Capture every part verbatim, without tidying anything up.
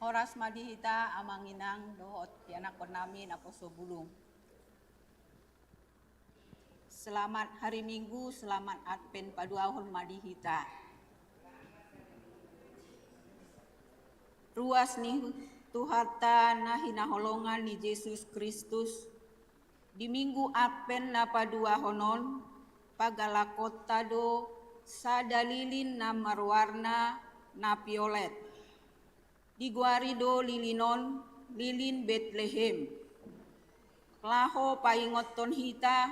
Horas ma di hita amang inang dohot ianakkon nami naposo bulung. Selamat hari Minggu, selamat Advent paduahon ma di hita. Ruas ni Tuhanta na hinaholongan ni Jesus Kristus, di Minggu Advent na paduahon on, pagalakonta do sada lilin na marwarna na violet. Digoari do lilin on lilin Betlehem, laho paingothon hita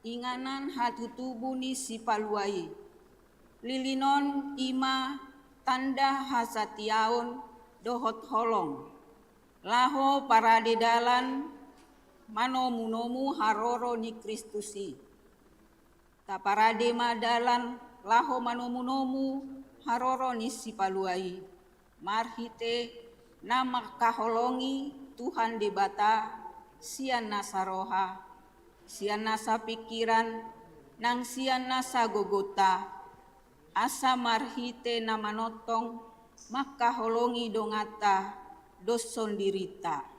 inganan hatutubu ni Sipalua i. Lilin on i ma tanda hasatiaon dohot holong, laho parade dalan manomunomu haroro ni Kristus i. Taparade ma dalan laho manomunomu haroro ni Sipalua i, marhite na mangkaholongi Tuhan Debata sian nasa roha, sian nasa pingkiran, nang sian nasa gogonta, asa marhite na manongtong mangkaholongi donganta doshon dirinta.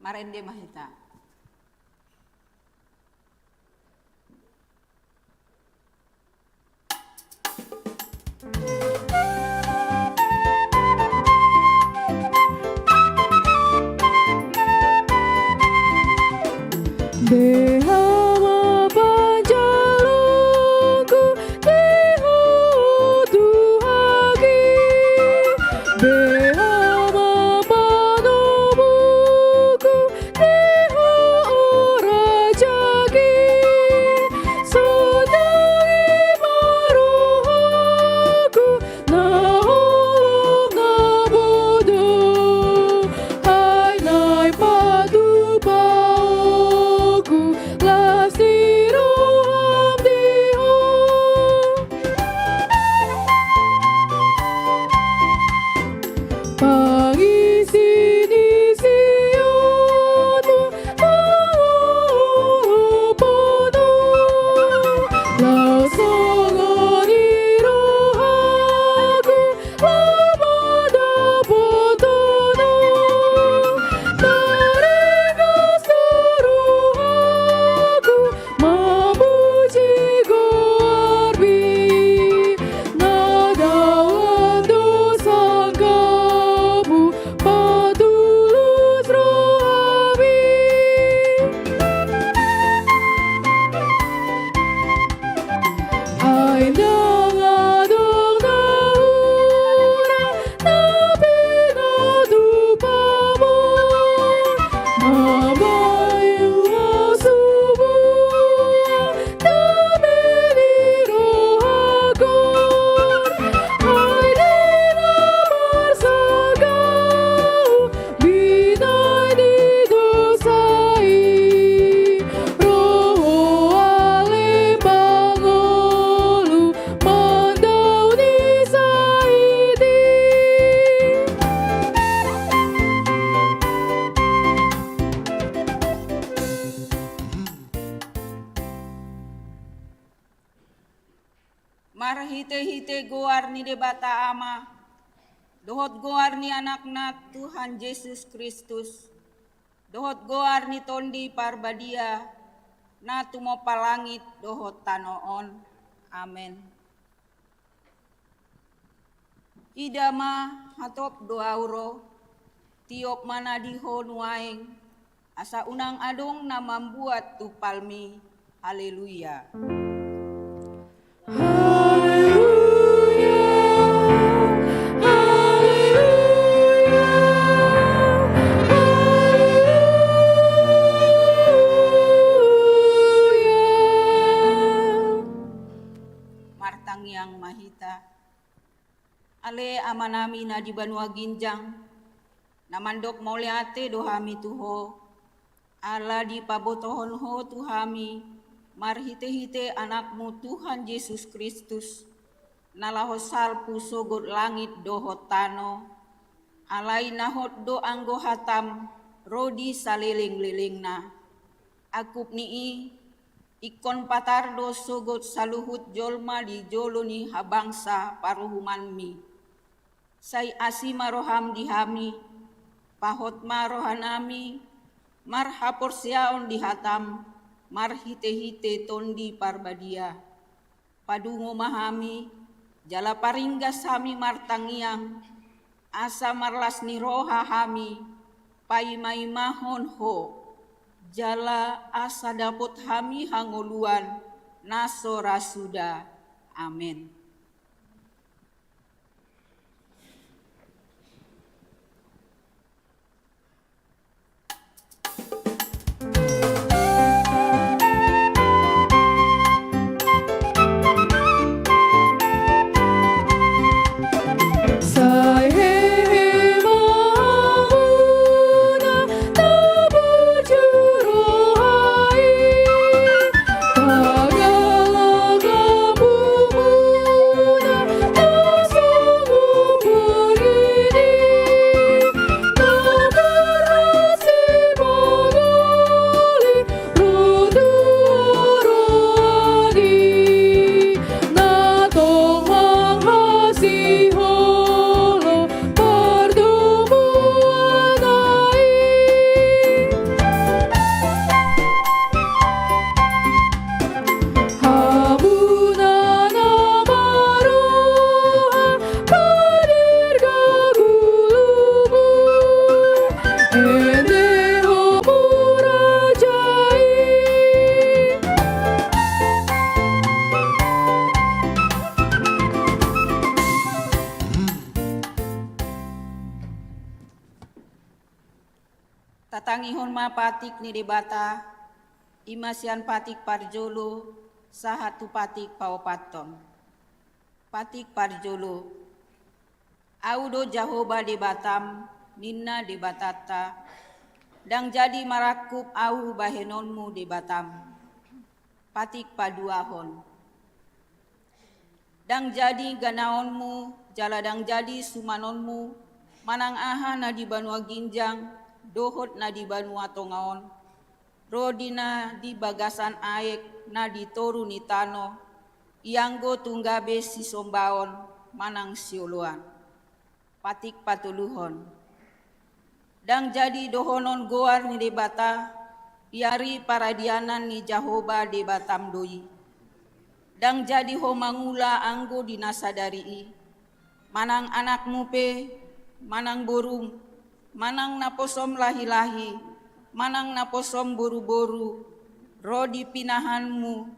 Marende ma hita. Beha ma panjaloonku di Ho Tuhan i, beha ma panomuku di Ho, o Raja i. Sonang i ma rohaku na holom na bodo, ai naeng patupaonku las ni roham di Ho. Pangisi ni sionmu na lopono, laos songon i rohaku laho mandapothon on. Taringot do rohaku mamuji goarmi, na dalan do sangkapmu patulus rohami. Ai ndang adong na hurang na pinatupa mamaima subuan dame ni rohakon. Ai di na marsangkapu binahen ni dosa i, ro Ho ale pangolu mandao ni sahit i. Marhitehite goar ni Debata Ama, dohot goar ni Anakna Tuhan Jesus Kristus, dohot goar ni Tondi Parbadia, na tumompa langit dohot tano on. Amen. Ida ma, hatop do ahu ro, tiop ma na di Ho nuaeng, asa unang adong na mambuat tumpalmi. Haleluya. Haleluya, haleluya, haleluya. Martangiang ma hita. Ale Amanami na di banua ginjang, na mandok mauliate do hami tu Ho, ala dipabotohon Ho tu hami marhitehite Anakmu Tuhan Jesus Kristus, na laho salpu sogot langit dohot tano, alai na hot do anggo hatam ro di salelenglelengna. Angkup ni i, ingkon patar do sogot saluhut jolma di jolo ni habangsa paruhumanmi. Sai asi ma roham di hami, pahot ma rohanami marhaporseaon di hatam marhitehite Tondi Parbadia. Padungo ma hami, jala paringgas hami martangiang, asa marlas ni roha hami paimaimahon Ho, jala asa dapot hami hangoluan na so ra suda. Amen. Tatangihon ma patik ni Debata, i ma sian patik parjolo sahat tu patik paopathon. Patik parjolo. Ahu do Jahowa Debatam, ninna Debatanta, ndang jadi marangkup Ahu bahenonmu Debatam. Patik paduahon. Ndang jadi ganaonmu, jala ndang jadi sumanonmu, manang aha na di banua ginjang dohot na di banua tonga on, ro di na di bagasan aek na di toru ni tano, ianggo tung gabe sisombaon manang sioloan. Patik patoluhon. Ndang jadi dohonon goar ni Debata, i ari paradianan ni Jahowa Debatam do i. Ndang jadi ho mangula anggo di na sadari i, manang anakmu pe, manang borum, manang naposom lahilahi, manang naposom boruboru, ro di pinahanmu,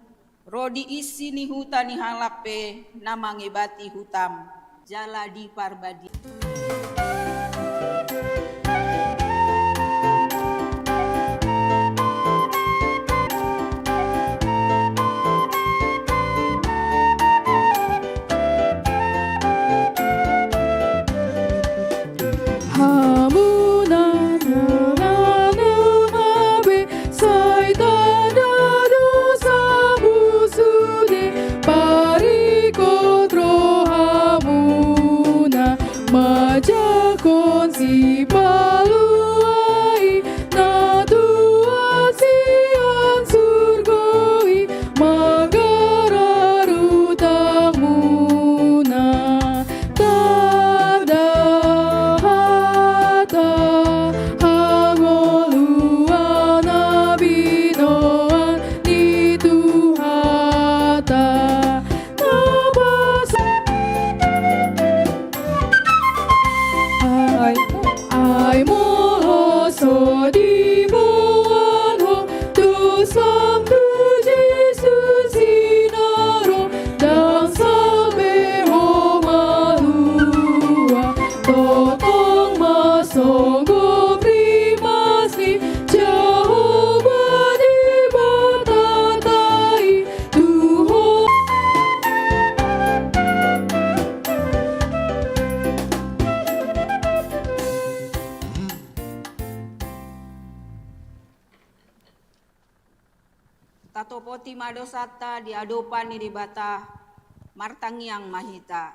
ro di isi ni huta ni halak pe na mangebati hutam, jala di parbadia. Hamu na nunga nunga be, sai tanda dosamu sude, parikot rohamuna, manjangkon Sipalu i, na tua sian surgo i, manggarar utangmuna. Tanda hata hangoluan na binoan ni Tuhanta. Na pas ai, ai molo so diboan ho dosam tu Jesus i na ro, ndang salpu ho malua. Tongtong ma songgop rimas ni Jahowa Debatanta i tu ho. Tatopoti ma dosanta di adopan ni Debata, Martangiang ma hita.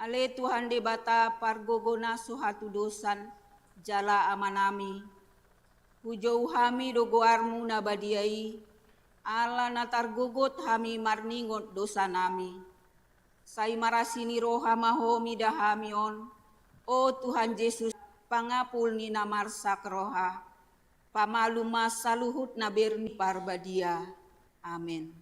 Ale Tuhan Debata, pargogo na so hatudosan jala Amanami, hujou hami do goarMu na badia i, ala na targogot hami marningot dosanami. Sai marasi ni roha ma Ho mida hami on, o Tuhan Jesus, pangapul ni na marsak roha, pamalum ma saluhut na ber ni Parbadia. Amen.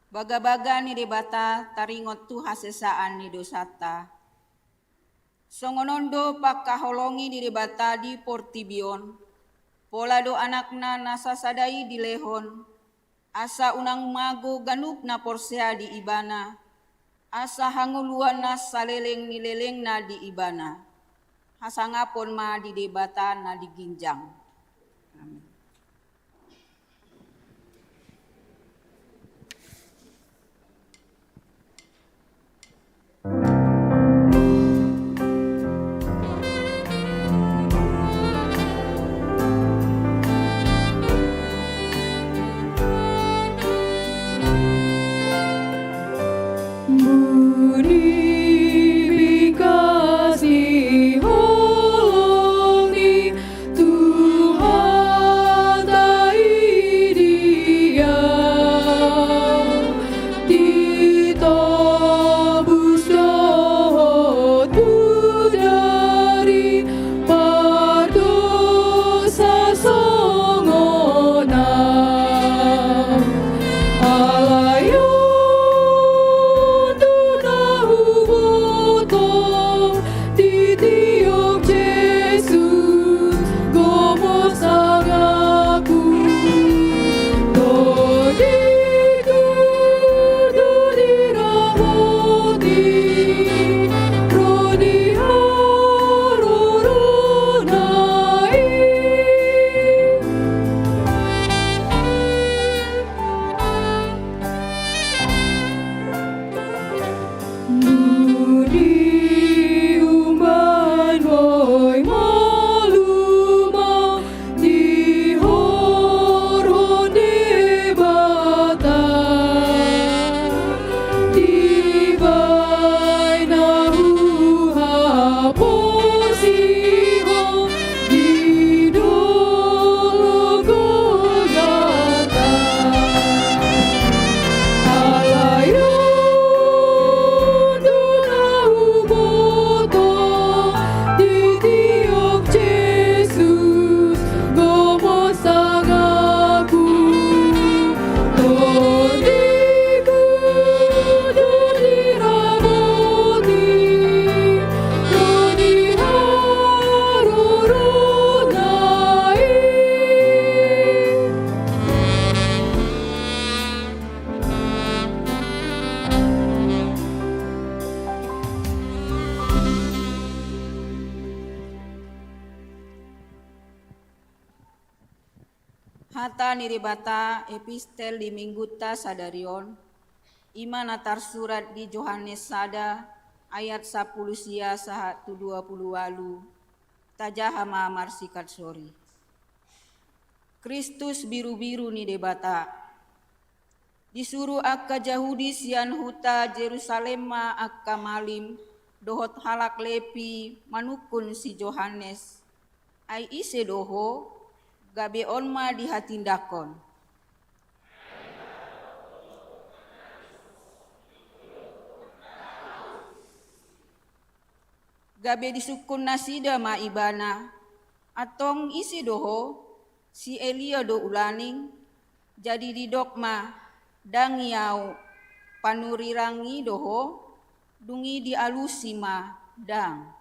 Bagabaga ni Debata taringot tu hasesaan ni dosanta. Songon on do pangkaholongi ni Debata di portibi on, pola do Anakna na sasada i dilehon, asa unang mago ganup na porsea di Ibana, asa hangoluan na saleleng ni lelengna di Ibana. Hasangapon ma di Debata na di ginjang. Amen. Buni bingkas ni holong ni Tuhanta i dia, ditobus dohot pudari pardosa songon ahu. Alai on do na huboto, ditiop Jesus gomos tanganku. Tondingku do diramoti ro di harorona i. Buni umbahen boi malum ahu dihorhon Debata, dibahen ahu haposihon di dolok Golgata. Alai on do na huboto, ditiop Jesus gomos tanganku. Tondingku do diramoti ro di harorona i. Hata ni Debata, epistel di Minggunta sadari on, i ma na tarsurat di Johannes sada ayat sampulu sia sahat tu dua pulu ualu. Tajaha ma marsikat sori. Kristus birubiru ni Debata. Disuru angka Jahudi sian huta Jerusalem ma angka malim dohot halak Lepi manungkun si Johannes. Ai ise do ho? Gabe on ma dihatindangkon. Gabe disungkun nasida ma ibana, "Antong ise do ho? Si Elia do ulaning?" Jadi didok ma, "Ndang i ahu." Panurirang i do ho? Dung i dialusi ma, "Ndang."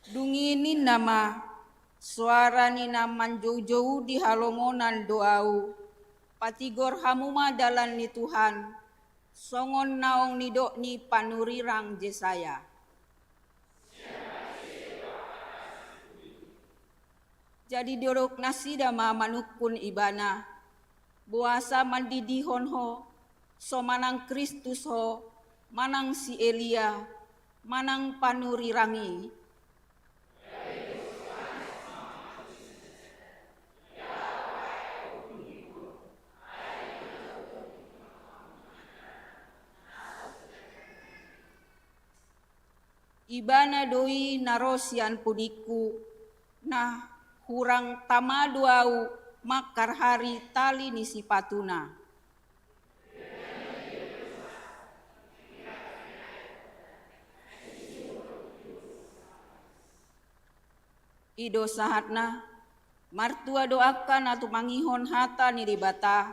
Dung i ninna ma, "Soara ni na manjoujou di halongonan do ahu, patigor hamu ma dalan ni Tuhan, songon naung nidok ni panurirang Jesaya." Jadi didok nasida ma manungkun ibana, "Boasa mandidihon ho, so manang Kristus ho, manang si Elia, manang panurirang i?" Ibana do i na ro sian pudingku, na hurang tama do ahu mangkarhari tali ni sipatuna. I do sahatna. Martua do angka na tumangihon hata ni Debata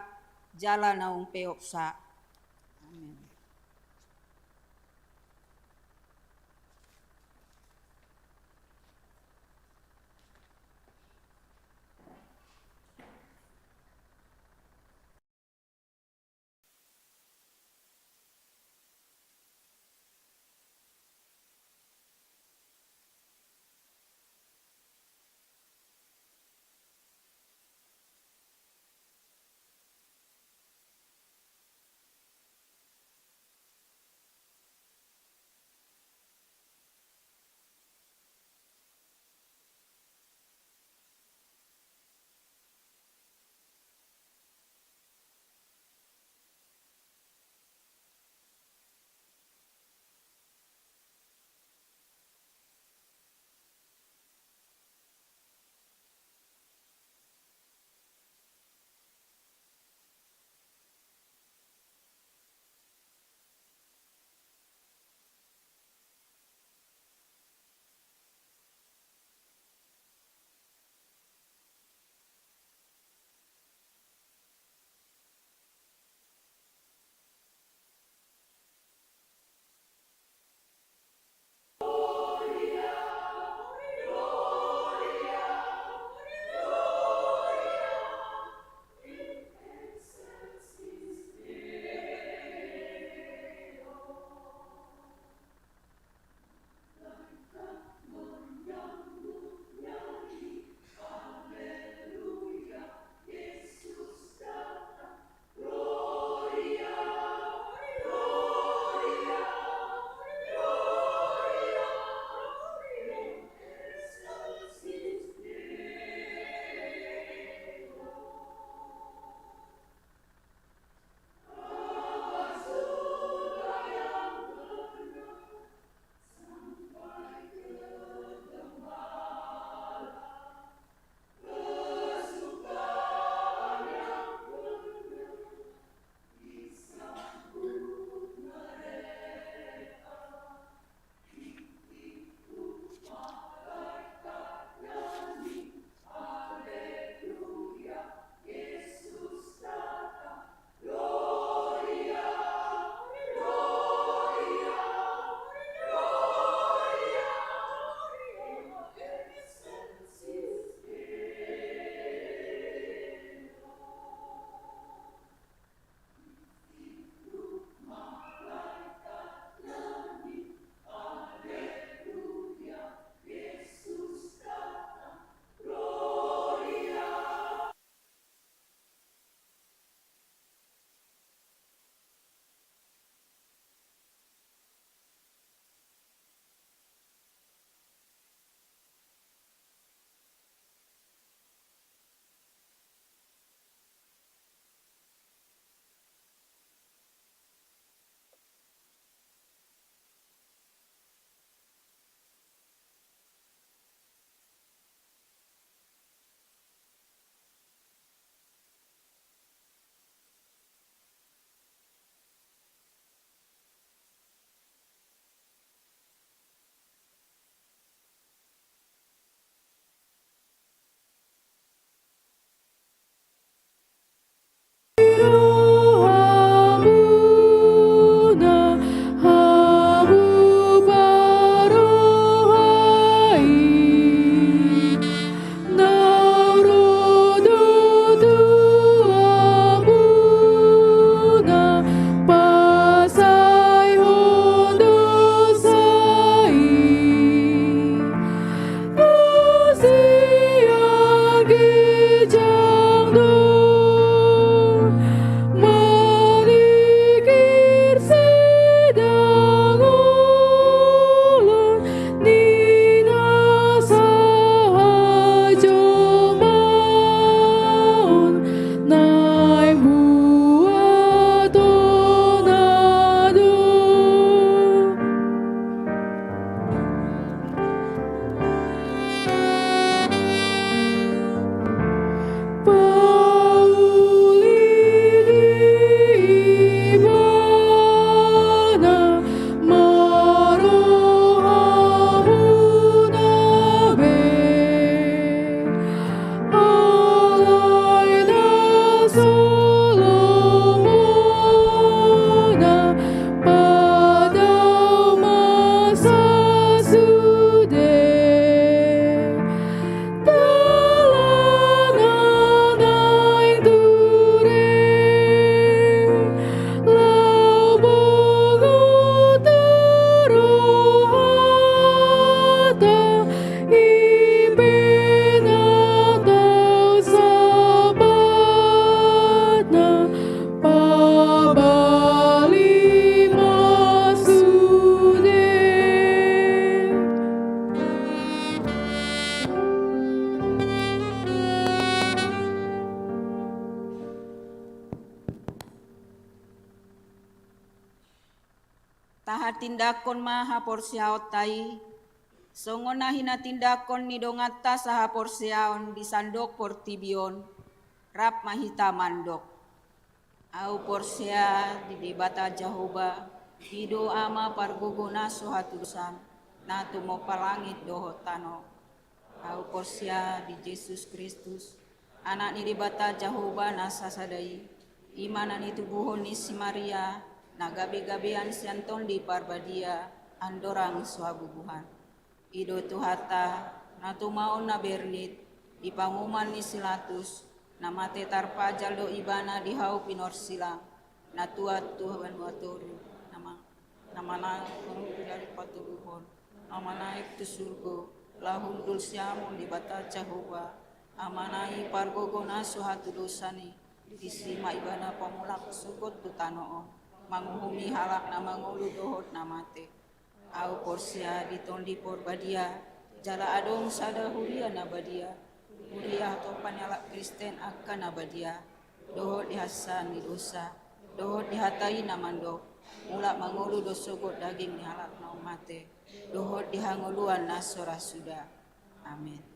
jala naung peopsa. Amen. Tindangkon ma haporseaonta i, songon na hinatindangkon ni donganta sahaporseaon di sandok portibi on, rap ma hita mandok. Ahu porsea di Debata Jahowa, i do Ama pargogo na so hatudosan, na tumompa langit dohot tano. Ahu porsea di Jesus Kristus, Anak ni Debata Jahowa na sasada i, i ma na nitubuhon ni si Maria, na gabegabean sian Tondi Parbadia, andorang so habubuhan. I do Tuhanta, na tumaon na bernit, di panguhuman ni si Latus, na mate tarpajal do ibana di hau pinorsilang, na tuat tu banua toru, na ma-, na manaek tu ari patoluhon, na manaek tu surgo, laho hundul sian Debata Jahowa, Amana i pargogo na so hatudosan i, disi ma ibana pamulak sogot tu tano on, manguhumi halak na mangolu dohot na mate. Ahu porsea di Tondi Parbadia, jala adong sada huria na badia, huria hatopan ni halak Kristen angka na badia, dohot di hansaan ni dosa, dohot di hata i na mandok, mulak mangolu do sogot daging ni halak naung mate, dohot di hangoluan na so ra suda. Amin.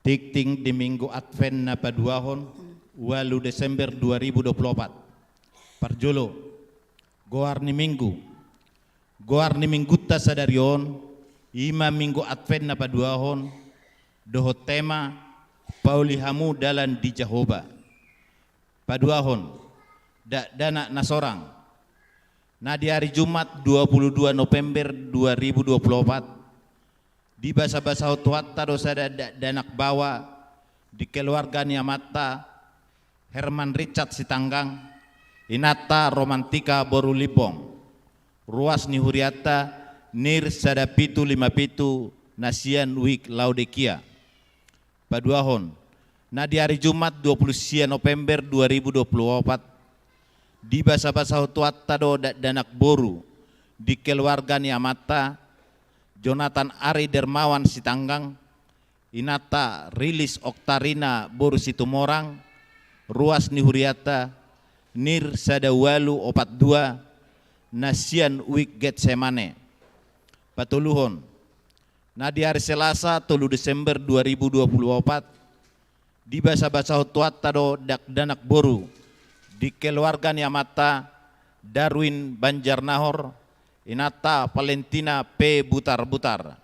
Tingting di Minggu Advent na paduahon, ualu Desember dua ribu dua puluh opat. Parjolo, goar ni Minggu. Goar ni Minggunta sadari on, i ma Minggu Advent na paduahon, dohot tema, Pauli hamu dalan di Jahowa. Paduahon, dakdanak na sorang. Na di ari Jumat dua puluh dua November dua ribu dua puluh opat, dibasabasahon Tuhanta do sada dakdanak baoa di keluarga ni amanta, Herman Richard Sitanggang, inanta Romantika boru Limbong, ruas ni hurianta Nir sada pitu lima pitu na sian Wijk Laodikia. Paduahon, na di ari Jumat dua puluh sia November dua ribu dua puluh opat, dibasabasahon Tuhanta do dakdanak boru di keluarga ni amanta, Jonathan Ari Dermawan Sitanggang, inanta Rilis Oktarina boru Situmorang, ruas ni hurianta Nir sada ualu opat dua na sian Wijk Getsemane. Patoluhon, na di ari Selasa tolu Desember dua ribu dua puluh opat, dibasabasahon Tuhanta do dakdanak boru di keluarga ni amanta, Darwin Banjarnahor, inanta Valentina P Butarbutar,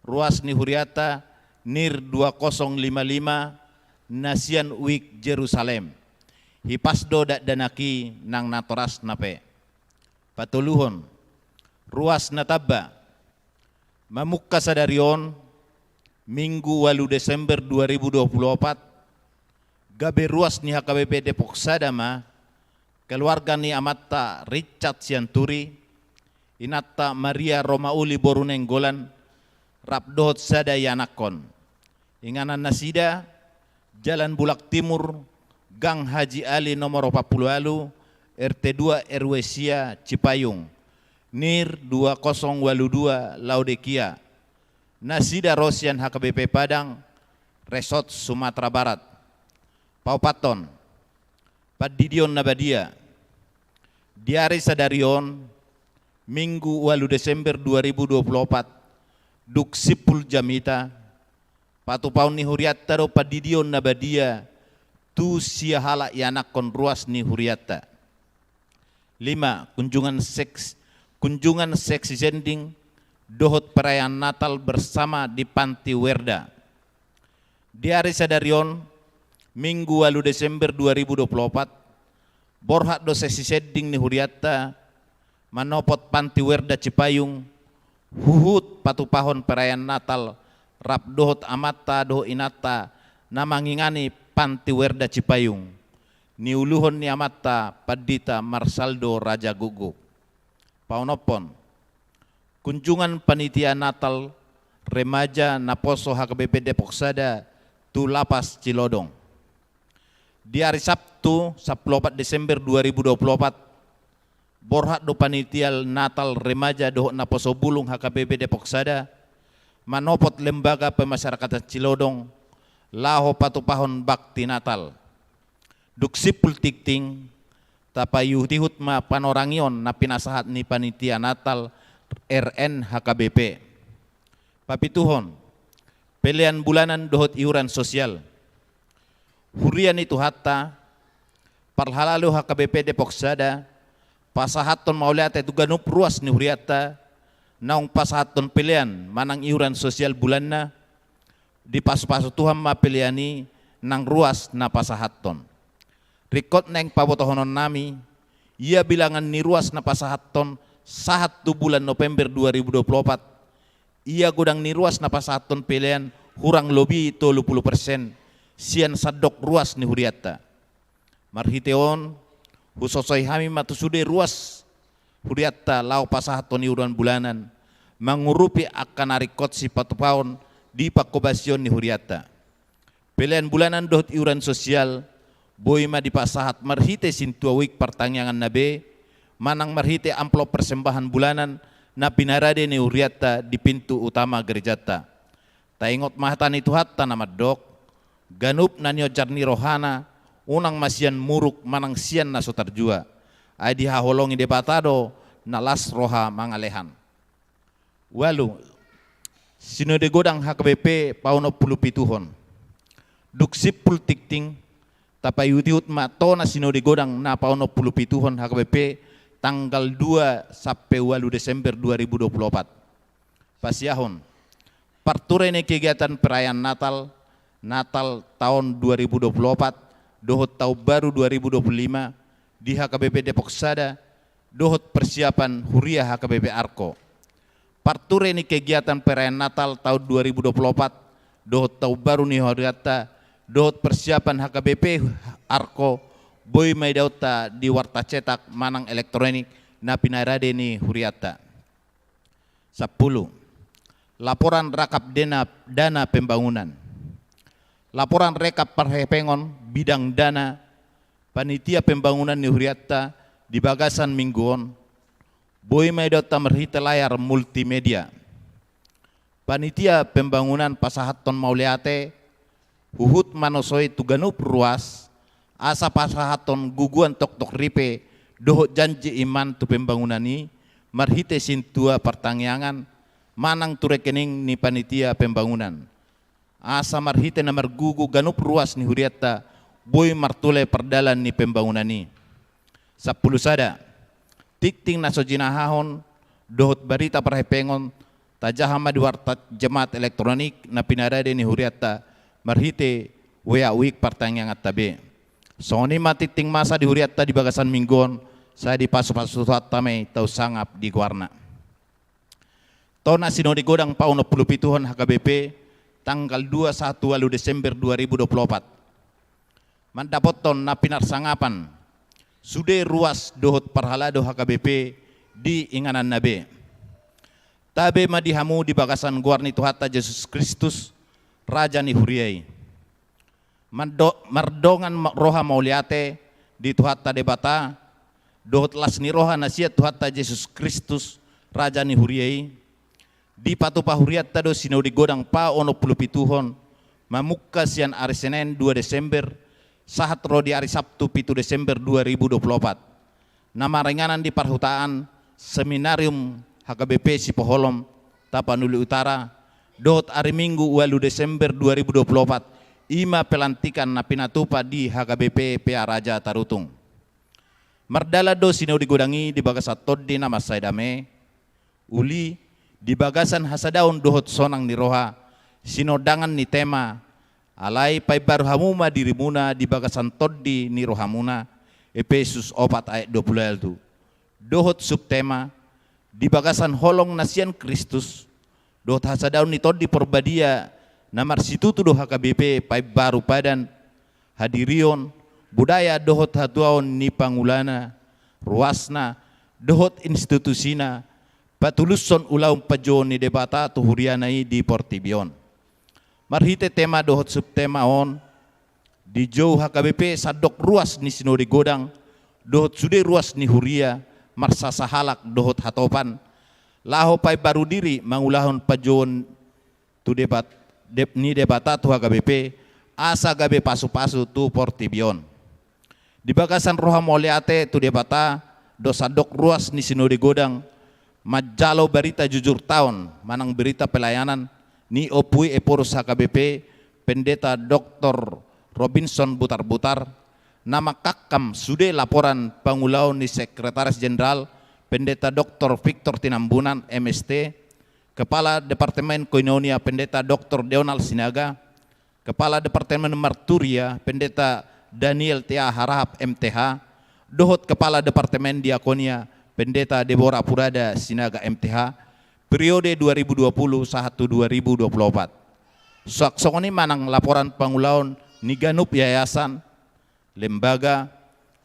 ruas ni hurianta Nir dua kosong lima lima na sian Wijk Jerusalem. Hipas do dakdanak i nang natorasna pe. Patoluhon, ruas na tamba. Mamungka sadari on, Minggu ualu Desember dua ribu dua puluh opat, gabe ruas ni H K B P Depok Sada ma keluarga ni amanta Richard Sianturi, inanta Maria Romauli boru Nainggolan, rap dohot sada ianakhon. Inganan nasida, Jalan Bulak Timur, Gang Haji Ali nomor opat puluh ualu, R T dua R W sia, Cipayung, Nir dua kosong ualu dua, Laodikia. Nasida ro sian H K B P Padang, Resort Sumatera Barat. Paopathon, pandidion na badia. Di ari sadari on, Minggu ualu Desember dua ribu dua puluh opat, dung simpul jamita, patupaon ni hurianta do pandidion na badia tu sia halak ianakhon ruas ni hurianta. Lima, kunjungan seks-, kunjungan seksi sending dohot perayaan Natal bersama di Panti Werda. Di ari sadari on, Minggu ualu Desember dua ribu dua puluh opat, borhat do seksi sending ni hurianta, manopot Panti Werda Cipayung, huhut patupahon perayaan Natal, rap dohot amanta dohot inanta, na mangingani Panti Werda Cipayung, niuluhon ni amanta Pandita Marsaldo Raja Guguk. Paonomhon, kunjungan panitia Natal remaja naposo H K B P Depok Sada tu Lapas Cilodong. Di ari Sabtu, sampulu opat Desember dua ribu dua pulu opat, borhat do panitia Natal Remaja dohot Naposo Bulung H K B P Depok Sada manopot Lembaga Pemasyarakatan Cilodong laho patupahon bakti Natal. Dung simpul tingting, tapaihut-ihut ma panorangion na pinasahat ni panitia Natal R N H K B P. Papituhon, pelean bulanan dohot iuran sosial. Huria ni Tuhanta, parhalado H K B P Depok Sada, pasahathon mauliate tu ganup ruas ni hurianta, naung pasahathon pelean manang iuran sosial bulanna. Dipasu-pasu Tuhan ma pelean i nang ruas na pasahathon. Ringkot naeng pabotohononnami, ia bilangan ni ruas na pasahathon sahat tu bulan November dua ribu dua pulu opat, ia godang ni ruas na pasahathon pelean hurang lobi tolu pulu persen sian sandok ruas ni hurianta. Marhite on, husosoi hami ma tu sude ruas hurianta laho pasahathon iuran bulanan, mangurupi angka na ringkot sipatupaon di panghobasion ni hurianta. Pelean bulanan dohot iuran sosial boi ma dipasahat marhite sintua uik partangiangan na be, manang marhite amplop persembahan bulanan na pinarade ni hurianta di pintu utama gerejanta. Taingot ma hata ni Tuhanta na mandok, ganup na niojar ni rohana, unang ma sian muruk manang sian na so tarjua. Ai dihaholongi Debata do na las roha mangalehan. Ualu, Sinode Godang H K B P paonom pulu pituhon. Dung simpul tingting, tapaihut-ihut ma tona Sinode Godang na paonom pulu pituhon H K B P tanggal dua sampe ualu Desember dua ribu dua pulu opat. Pasiahon, parture ni kegiatan perayaan Natal, Natal taon dua ribu dua pulu opat dohot taon baru dua ribu dua pulu lima di H K B P Depok Sada, dohot persiapan huria H K B P Arko. Parture ni kegiatan perayaan Natal taon dua ribu dua pulu opat dohot taon baru ni hurianta, dohot persiapan H K B P Arko, boi ma idaonta di warta cetak manang elektronik na pinarade ni hurianta. Sampulu. Laporan rangkap dana, dana pembangunan. Laporan rekap parhepengon bidang dana panitia pembangunan ni hurianta di bagasan minggu on, boi ma idaonta marhite layar multimedia. Panitia pembangunan pasahathon mauliate, huhut manosoi tu ganup ruas, asa pasahathon guguan toktok ripe dohot janji iman tu pembangunan i, marhite sintua partangiangan, manang tu rekening ni panitia pembangunan. Asa marhite na margugu ganup ruas ni hurianta, boi martule pardalan ni pembangunan i. Sampulu sada. Tingting na so jinahahon dohot barita parhepengon, tajaha ma di warta jemaat elektronik na pinarade ni hurianta marhite W A uik partangianganta be. Songon i ma tingting masa di hurianta di bagasan minggu on, sai dipasu-pasu Tuhanta ma i tau sangap di goarna. Tona Sinode Godang paonom pulu pituhon H K B P tanggal dua sahat ualu Desember dua ribu dua pulu opat. Mandapothon na pinarsangapan sude ruas dohot parhalado H K B P di ingananna be. Tabe ma di hamu di bagasan goar ni Tuhanta Jesus Kristus, Raja ni huria i. Mando-, mardongan ma-, roha mauliate di Tuhanta Debata, dohot las ni roha na sian Tuhanta Jesus Kristus, Raja ni huria i, dipatupa hurianta do Sinode Godang paonom pulu pituhon, mamungka sian ari Senen dua Desember, sahat ro di ari Sabtu pitu Desember dua ribu dua pulu opat. Na maringanan di parhutaan Seminarium H K B P Sipoholom, Tapanuli Utara, dohot ari Minggu ualu Desember dua ribu dua pulu opat, i ma pelantikan na pinatupa di H K B P Pea Raja Tarutung. Mardalan do Sinode Godang i di bagasan tondi na mansai dame, uli, di bagasan hasadaon dohot sonang ni roha, sinondangan ni tema, alai paimbaru hamu ma dirimuna di bagasan tondi ni rohamuna, Epesus opat ayat dua pulu ualu. Dohot subtema, di bagasan holong na sian Kristus, dohot hasadaon ni Tondi Parbadia, na marsitutu do H K B P paimbaru padan, hadirion, budaya dohot hatuaon ni pangulana, ruasna, dohot institusina, patulushon ulaon panjouon ni Debata tu huriana i di portibi on. Marhite tema dohot subtema on, Dijou H K B P sandok ruas ni sinode godang dohot sude ruas ni huria, marsasahalak dohot hatopan, laho paimbaru diri mangulahon panjouon tu Debat-, Deb-, ni Debata tu H K B P, asa gabe pasupasu tu portibi on. Di bagasan roha mauliate tu Debata do sandok ruas ni sinode godang manjalo barita jujur taon manang berita pelayanan ni Ompu i Ephorus H K B P, Pendeta Doktor Robinson Butarbutar, na mangkangkam sude laporan pangulaon ni Sekretaris Jenderal, Pendeta Doktor Victor Tinambunan, M S T, Kepala Departemen Koinonia, Pendeta Doktor Deonal Sinaga, Kepala Departemen Marturia, Pendeta Daniel T A Harahap, M T H, dohot Kepala Departemen Diakonia, Pendeta Deborah Purada Sinaga, M T H, periode dua ribu dua puluh sahat tu dua ribu dua puluh opat. Suang songon i manang laporan pangulaon ni ganup yayasan, lembaga,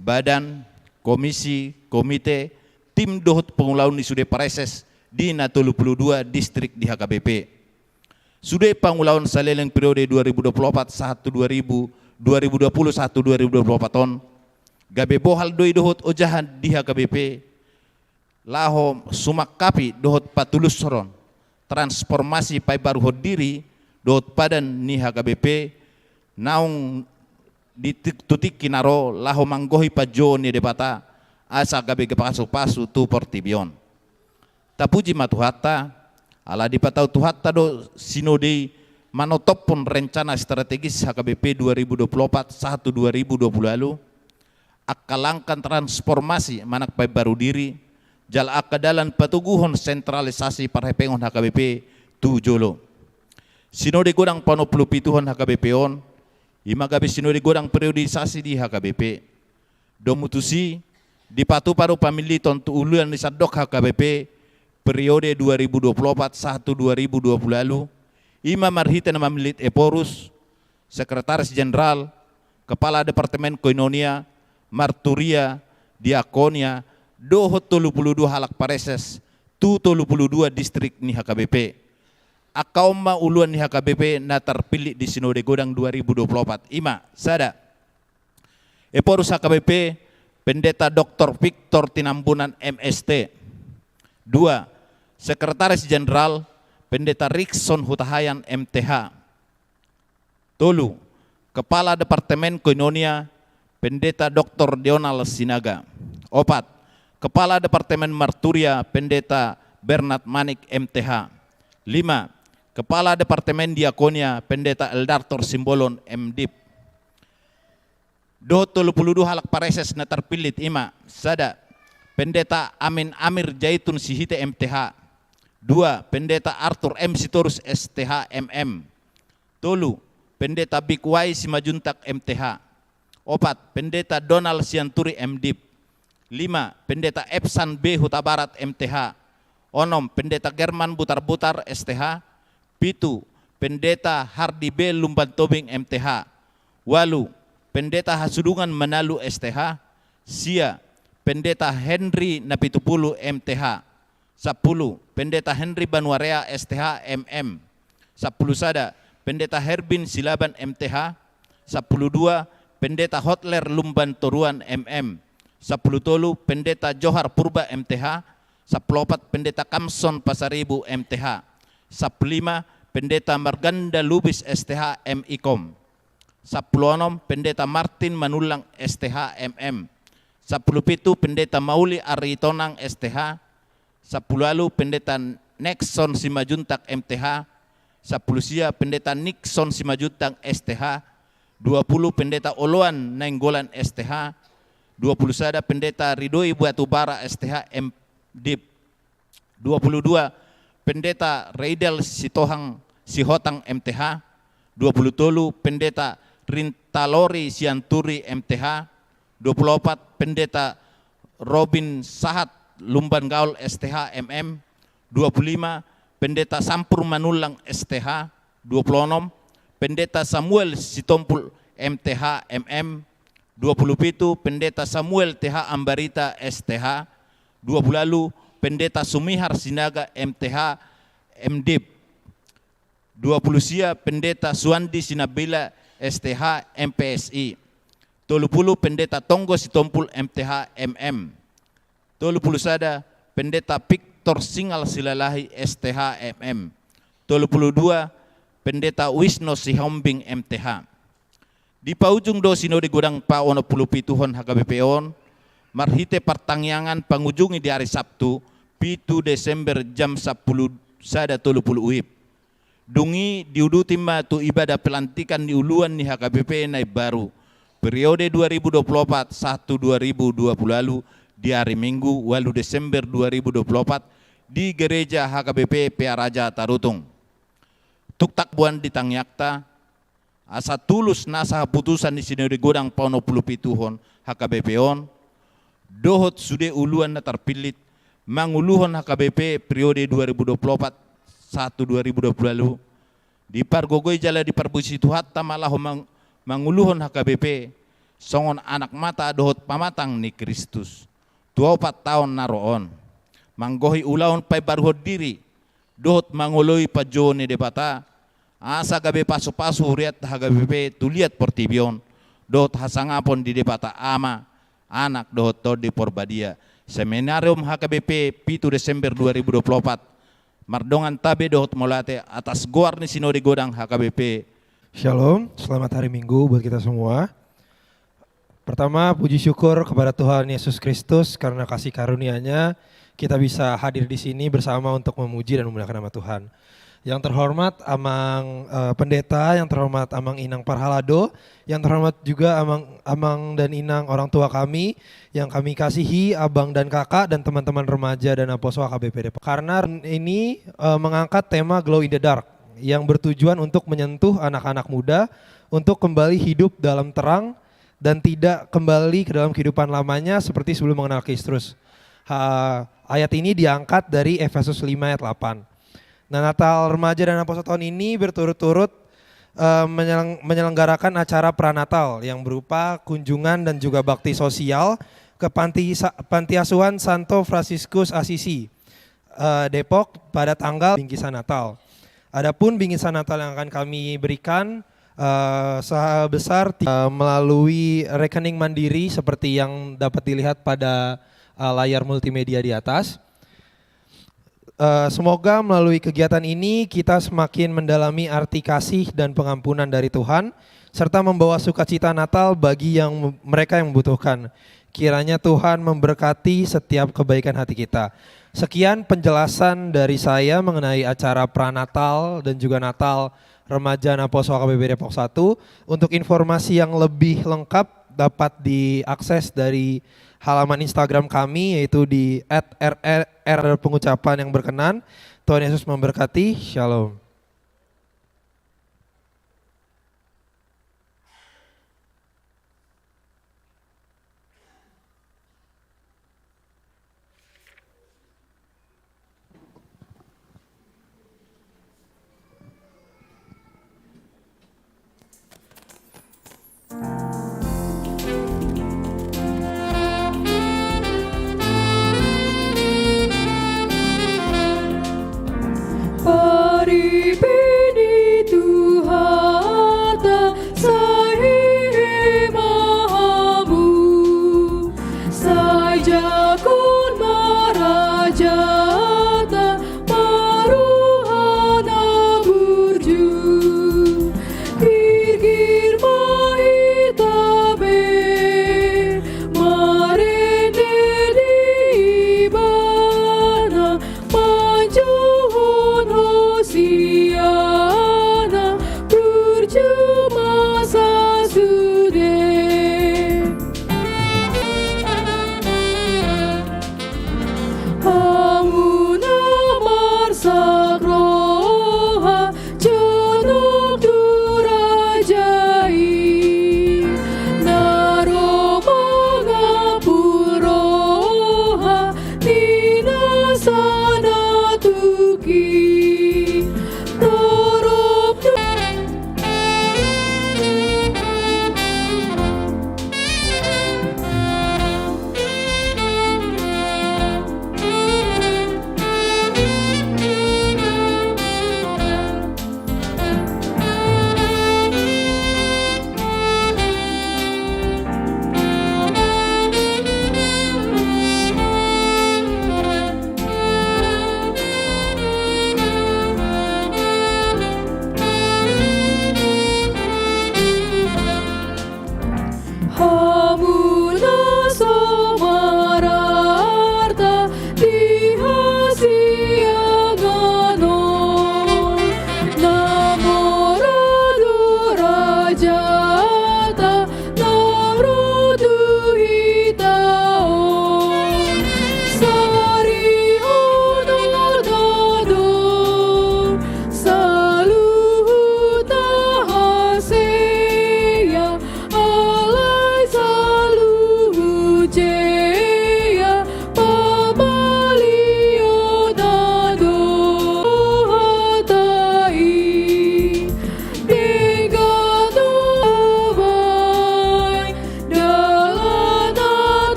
badan, komisi, komite, tim dohot pangulaon ni sude praeses di na tolu pulu dua distrik di H K B P. Sude pangulaon saleleng periode dua ribu dua puluh opat sahat tu dua ribu, dua ribu dua puluh sahat tu dua ribu dua puluh opat on, gabe bohal do i dohot ojahan di H K B P, laho sumangkapi dohot patulushon transformasi paimbaruhon diri dohot padan ni H K B P, naung di tik-, tu tingki na ro laho manggohi panjouon ni Debata, asa gabe pasupasu tu portibi on. Tapuji ma Tuhanta, ala dipatau Tuhanta do sinode i manotophon rencana strategis H K B P dua ribu dua puluh opat sahat tu dua ribu dua puluh ualu, angka langkah transformasi manang paimbaru diri, jala angka dalan patoguhon sentralisasi parhepengon H K B P tu jolo. Sinode godang panompulupituhon H K B P on, i ma gabe sinode godang periodisasi di H K B P. Domu tusi, dipatupa do pamilliton tu uluan ni sandok H K B P periode dua ribu dua puluh opat sahat tu dua ribu dua puluh ualu, i ma marhite na mamillit Ephorus, Sekretaris Jenderal, Kepala Departemen Koinonia, Marturia, Diakonia, dohot tolu pulu dua halak praeses tu tolu pulu dua distrik ni H K B P. Angka on ma uluan ni H K B P na tarpillit di sinode godang dua ribu dua puluh opat, i ma: sada, Ephorus H K B P, Pendeta Doktor Victor Tinambunan, M S T. Dua, Sekretaris Jenderal, Pendeta Rikson Hutahaean, M T H. Tolu, Kepala Departemen Koinonia, Pendeta Doktor Deonal Sinaga. Opat, Kepala Departemen Marturia, Pendeta Bernard Manik, M T H. Lima, Kepala Departemen Diakonia, Pendeta Eldartor Simbolon, M Dip. Dohot tolu pulu dua halak praeses na tarpillit, i ma: sada, Pendeta Amin Amir Jaitun Sihite, M T H. Dua, Pendeta Arthur M Sitorus, S T H, M M. Tolu, Pendeta Bikuai Simajuntak, M T H. Opat, Pendeta Donald Sianturi, M Dip. Lima, Pendeta Epsan B Hutabarat, M T H. Onom, Pendeta German Butarbutar, S T H. Pitu, Pendeta Hardi B Lumbantobing, M T H. Ualu, Pendeta Hasudungan Manalu, S T H. Sia, Pendeta Henry Napitupulu, M T H. Sampulu, Pendeta Henry Banuarea, S T H, M M. Sampulu sada, Pendeta Herbin Silaban, M T H. Sampulu dua, Pendeta Hotler Lumban Toruan, M M. Sampulu tolu, Pendeta Johar Purba, M T H. Sampulu opat, Pendeta Kamson Pasaribu, M T H. Sampulu lima, Pendeta Marganda Lubis, S T H, M Ikom. Sampulu onom, Pendeta Martin Manullang, S T H, M M. Sampulu pitu, Pendeta Mauli Aritonang, S T H. Sampulu ualu, Pendeta Nexon Simajuntak, M T H. Sampulu sia, Pendeta Nixon Simajuntak, S T H. Dua pulu, Pendeta Oloan Nainggolan, S T H. Dua pulu sada, Pendeta Ridoi Batubara, S T H, M Dip. Dua pulu dua, Pendeta Reidel Sitohang, Sihotang, M T H. Dua pulu tolu, Pendeta Rintalori Sianturi, M T H. Dua pulu opat, Pendeta Robin Sahat Lumban Gaol, S T H, M M. Dua pulu lima, Pendeta Sampur Manullang, S T H. Dua pulu onom, Pendeta Samuel Sitompul, M T H, M M. Dua pulu pitu, Pendeta Samuel T H Ambarita, S T H. Dua pulu ualu, Pendeta Sumihar Sinaga, M T H, M Dip. Dua pulu sia, Pendeta Suandi Sinabila, S T H, M P S I. Tolu pulu Pendeta Tonggo Sitompul, M T H, M M. Tolu pulu sada Pendeta Victor Singal Silalahi, S T H, M M. Tolu pulu dua Pendeta Wisno Sihombing, M T H. Dipaujung do Sinode Godang paonom pulu pituhon H K B P on, marhite partangiangan pangujungi di ari Sabtu, pitu Desember jam sampulu sada tolu pulu U I P. Dung i diuduti ma tu ibadah pelantikan ni uluan ni H K B P na imbaru, periode dua ribu dua pulu opat sahat tu dua ribu dua pulu ualu, di ari Minggu, ualu Desember dua ribu dua pulu opat, di Gereja H K B P Pearaja Tarutung. Tuktak boan di tangiangta, asa tulus nasa haputusan ni Sinode Godang paonom pulu pituhon H K B P on, dohot sude uluan na tarpillit, manguluhon H K B P periode dua ribu dua pulu opat sahat tu dua ribu dua pulu ualu, dipargogoi jala diparpuji Tuhanta ma laho mang-, manguluhon H K B P, songon anak mata dohot pamatang ni Kristus. Tu opat taon na ro on. Manggohi ulaon paimbaruhon diri, dohot mangoloi panjouon ni Debata, asa gabe pasupasu hurianta H K B P tu liat portibi on, dohot hasangapon di Debata Ama, Anak, dohot Tondi Porbadia. Seminarium H K B P, pitu Desember dua ribu dua pulu opat. Mardongan tabe dohot mauliate atas goar ni Sinode Godang H K B P. Shalom, selamat hari Minggu buat kita semua. Pertama, puji syukur kepada Tuhan Yesus Kristus karena kasih karunia-Nya, kita bisa hadir di sini bersama untuk memuji dan memuliakan nama Tuhan. Yang terhormat Amang, eh, Pendeta, yang terhormat Amang Inang Parhalado, yang terhormat juga Amang, Amang dan Inang orang tua kami, yang kami kasihi, Abang dan Kakak, dan teman-teman remaja dan Danaposo H K B P Depok. Karena ini, eh, mengangkat tema Glow in the Dark yang bertujuan untuk menyentuh anak-anak muda untuk kembali hidup dalam terang dan tidak kembali ke dalam kehidupan lamanya seperti sebelum mengenal Kristus. Ha, ayat ini diangkat dari Efesus lima ayat delapan. Nah, Natal Remaja Danaposo tahun ini berturut-turut, eh, menyeleng-, menyelenggarakan acara pranatal yang berupa kunjungan dan juga bakti sosial ke panti sa-, Panti Asuhan Santo Fransiskus Asisi, eh, Depok pada tanggal bingkisan Natal. Adapun bingkisan Natal yang akan kami berikan, eh, sebesar ti-, eh, melalui rekening Mandiri seperti yang dapat dilihat pada, eh, layar multimedia di atas. Eh, semoga melalui kegiatan ini kita semakin mendalami arti kasih dan pengampunan dari Tuhan, serta membawa sukacita Natal bagi yang, mereka yang membutuhkan. Kiranya Tuhan memberkati setiap kebaikan hati kita. Sekian penjelasan dari saya mengenai acara pranatal dan juga Natal Remaja Danaposo H K B P Depok satu. Untuk informasi yang lebih lengkap dapat diakses dari halaman Instagram kami, yaitu di at R R R pengucapan yang berkenan. Tuhan Yesus memberkati. Shalom.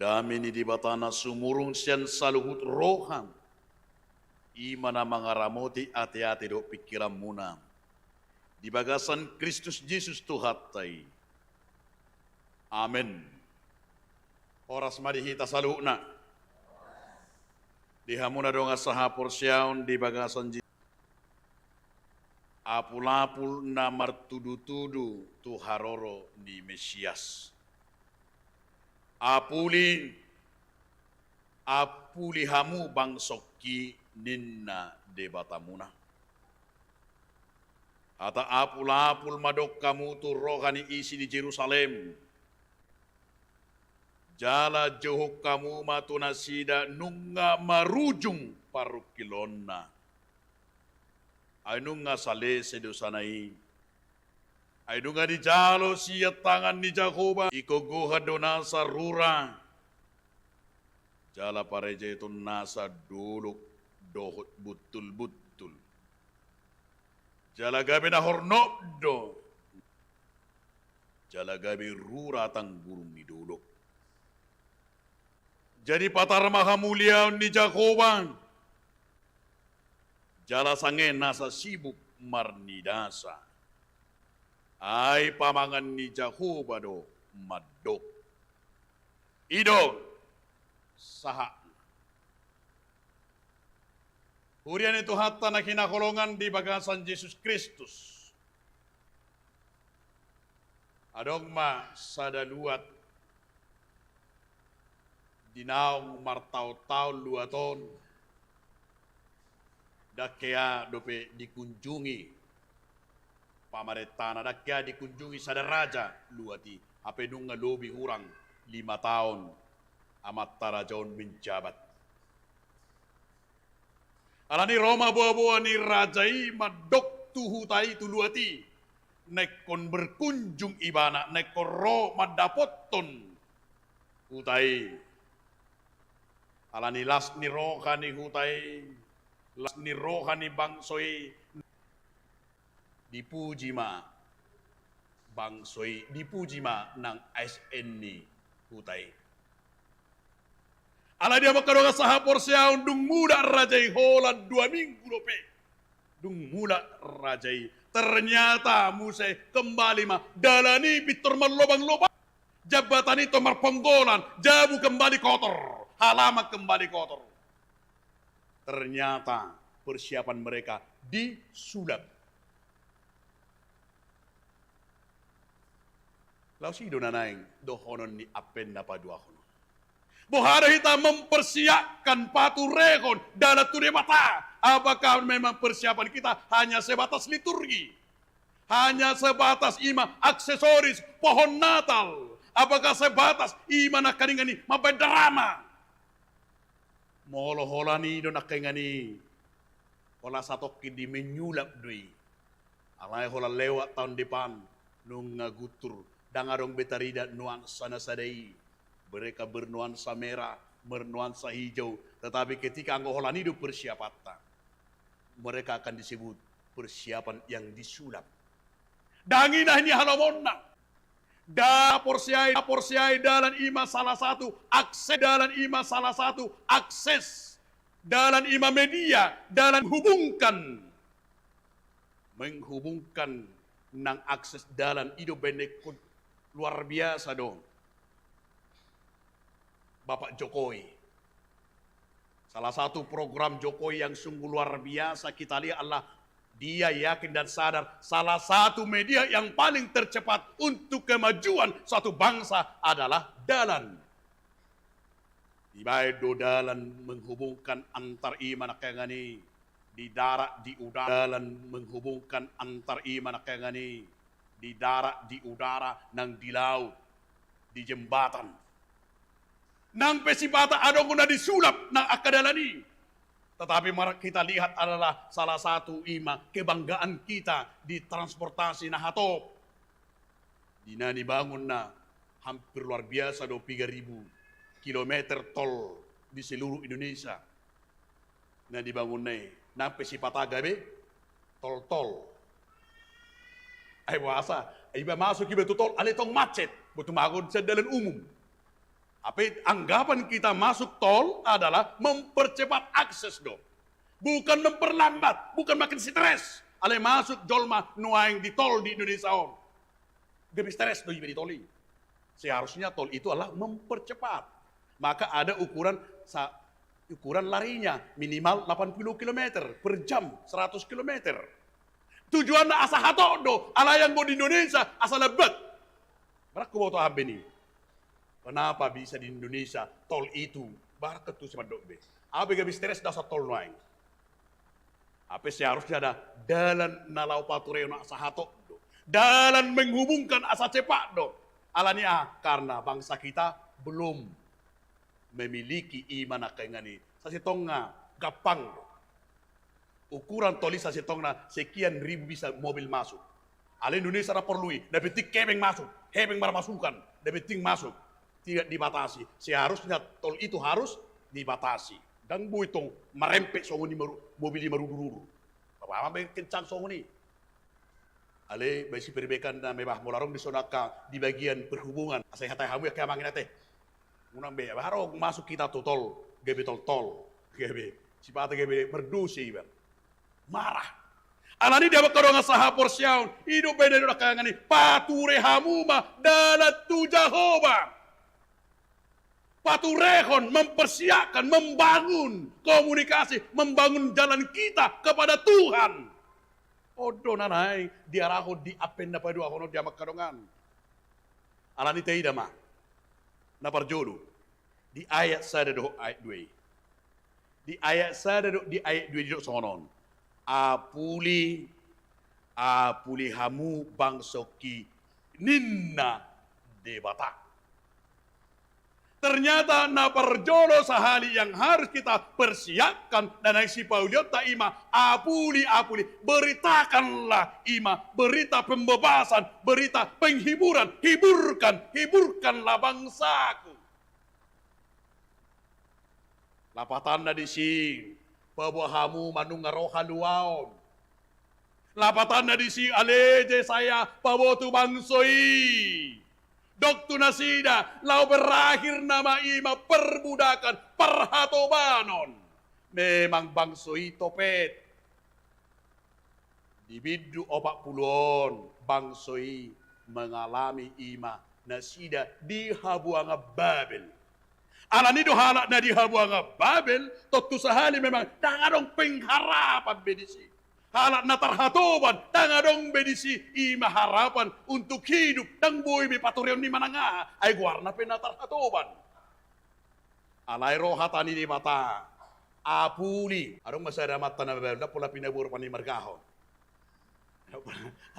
Dame ni Debata na sumurung sian saluhut roha, i ma na mangaramoti ateate dohot pingkiranmuna di bagasan Kristus Jesus Tuhanta i. Amen. Horas ma di hita saluhutna. Di hamu na dongan sahaporseaon di bagasan Je-, apulapul na martudutudu tu haroro ni Mesias. Apuli, apuli hamu bangsongki, ninna Debatamuna. Hata apulapul madok hamu tu roha ni isi ni Jerusalem. Jala jouhon hamu ma tu nasida nunga marujung parungkilonna. Ai nunga salese dosana i. Ai nunga dijalo sian tangan ni Jahowa, digogohon do nasa rura. Jala parejeton nasa dolok dohot buntulbuntul. Jala gabe na hornop do. Jala gabe rura tanggurung ni dolok. Jadi patar ma hamuliaon ni Jahowa. Jala sange nasa sibuk marnidasa. Ai pamangan ni Jahowa do mandok. I do sahatna. Huria ni Tuhanta na hinaholongan di bagasan Jesus Kristus. Adong ma sada luat di naung martaontaon luat on, ndang hea dope dikunjungi pamarentana, ndang hea dikunjungi sada raja luat i, hape nunga lobi hurang lima taon amanta raja on menjabat. Alani ro ma boaboa ni raja i mandok tu huta i, tu luat i, na ingkon berkunjung ibana, na ingkon ro mandapothon huta i. Alani las ni roha ni huta i, las ni roha ni bangso i. Dipuji ma bangso i, dipuji ma nang A S N ni huta i. Alai dia mangkadongan sahaporseaon, dung mulak raja i holan dua minggu dope. Dung mulak raja i, ternyata muse kembali ma dalan i pintor marlobang-lobang. Jambatan i tong marponggolan, jabu kembali kotor, halaman kembali kotor. Ternyata persiapan mereka disulap. Laos i do na naeng dohonon ni Advent na paduahon on. Boha do hita mempersiapkan, paturehon dalan tu Debata? Apakah memang persiapan kita hanya sebatas liturgi? Hanya sebatas i ma aksesoris pohon Natal? Apakah sebatas i ma nangkaningan i mambaen drama? Molo holan i do nangkaningan i, holan satongkin di menyulap do i. Alai holan lewat tahun depan, nunga guntur, ndang adong be tarida nuansa na sada i. Mereka bernuansa merah, bernuansa hijau, tetapi ketika anggo holan i do persiapanta, mereka akan disebut persiapan yang disulap. Ndang i na hinihalomonna. Dalan porseai, porseai, dalan i ma salah satu akses, dalan i ma salah satu akses, dalan i ma media, dalan menghubungkan, menghubungkan nang akses dalan i do, bennekon luar biasa do Bapak Jokowi. Salah satu program Jokowi yang sungguh luar biasa kita lihat adalah dia yakin dan sadar salah satu media yang paling tercepat untuk kemajuan suatu bangsa adalah dalan. Dibaen do dalan menghubungkan antar i ma nangkaningan i di darat, di udara, dalan menghubungkan antar i ma nangkaningan i di darat, di udara, nang di laut, di jembatan. Nang pe sipata adong na disulap nang angka dalan i. Tetapi mar-, kita lihat adalah salah satu i ma kebanggaan kita di transportasi na hatop. Di na nibangunna hampir luar biasa do, piga ribu kilometer tol di seluruh Indonesia. Na dibangunna i, nang pe sipata gabe toltol. Ai boasa, iba masuk iba tu tol, alai tong macet, boha tumagon sian dalan umum. Tapi anggapan kita masuk tol adalah mempercepat akses do. Bukan memperlambat, bukan makin stres. Alai masuk jolma nuaeng di tol di Indonesia on. Gabe stres do iba di tol i. Seharusnya tol itu adalah mempercepat. Maka ada ukuran sa-, ukuran larinya minimal delapan puluh kilometer per jam, seratus kilometer. Tujuanna asa hatop do, alai anggo di Indonesia asa lambat. Barang huboto aha be ni. Kenapa bisa di Indonesia tol itu? Barang tu si mandok be. Aha be gabe stres dasar tol nuaeng. Hape seharusnya ada dalan na laho paturehon asa hatop do. Dalan menghubungkan asa cepat do. Alani aha? Karena bangsa kita belum memiliki ima na kaingan i. Sasintongna gampang do. Ukuran tol i sasintongna sekian ribu bisa mobil masuk. Alai Indonesia na porlu i, na penting hepeng masuk, hepeng marmasukan, na penting masuk. Tidak dibatasi. Seharusnya tol itu harus dibatasi. Ndang boi tong marempet songon i maru-, mobil i marudur-udur. Bapak be kencang songon i. Ale, baen si Perbekan na mebah molo adong di son angka di bagian perhubungan. Asa ihatai hamu angka amang inang ate. Unang be, baru masuk kita tu tol, gabe toltol. Gabe, sipata gabe mardosa iba. Marah. Alani dia bakka dongan sahaporseaon, i do baen angka amang i, pature hamu ma dalan tu Jahowa. Paturehon, mempersiapkan, membangun komunikasi, membangun jalan kita kepada Tuhan. On do na naeng diarahon di Advent na paduahon on di amang angka dongan. Alani taida ma. Na parjolo. Di ayat sada dohot ayat dua i. Di ayat sada dohot di ayat dua i didok songon on. Apuli, apuli hamu bangsongki ninna Debata. Ternyata na parjolo sahali yang harus kita persiapkan dan yang sipaulianta ima apuli, apuli, beritakanlah ima berita pembebasan, berita penghiburan, hiburkan, hiburkanlah bangsaku. Lapatanna disi, paboa hamu ma nunga ro haluaon. Lapatanna disi, ale Jesaya, paboa tu bangso i. Dok tu nasida, laho berakhir nama ima perbudakan, parhatobanon. Memang bangso i topet. Di bindu opat pulu on, bangso i mengalami ima nasida di habuangan Babel. Alani do halak na di habuangan Babel, tontu sahali memang ndang adong pengharapan be disi. Halak na tarhatoban, ndang adong be disi ima harapan untuk hidup, ndang boi be paturehon ni manang aha, ai goarna pe na tarhatoban. Alai ro hata ni Debata, apuli. Adong ma sada amanta na mabalu, ndang pola pinaboru panimargahon.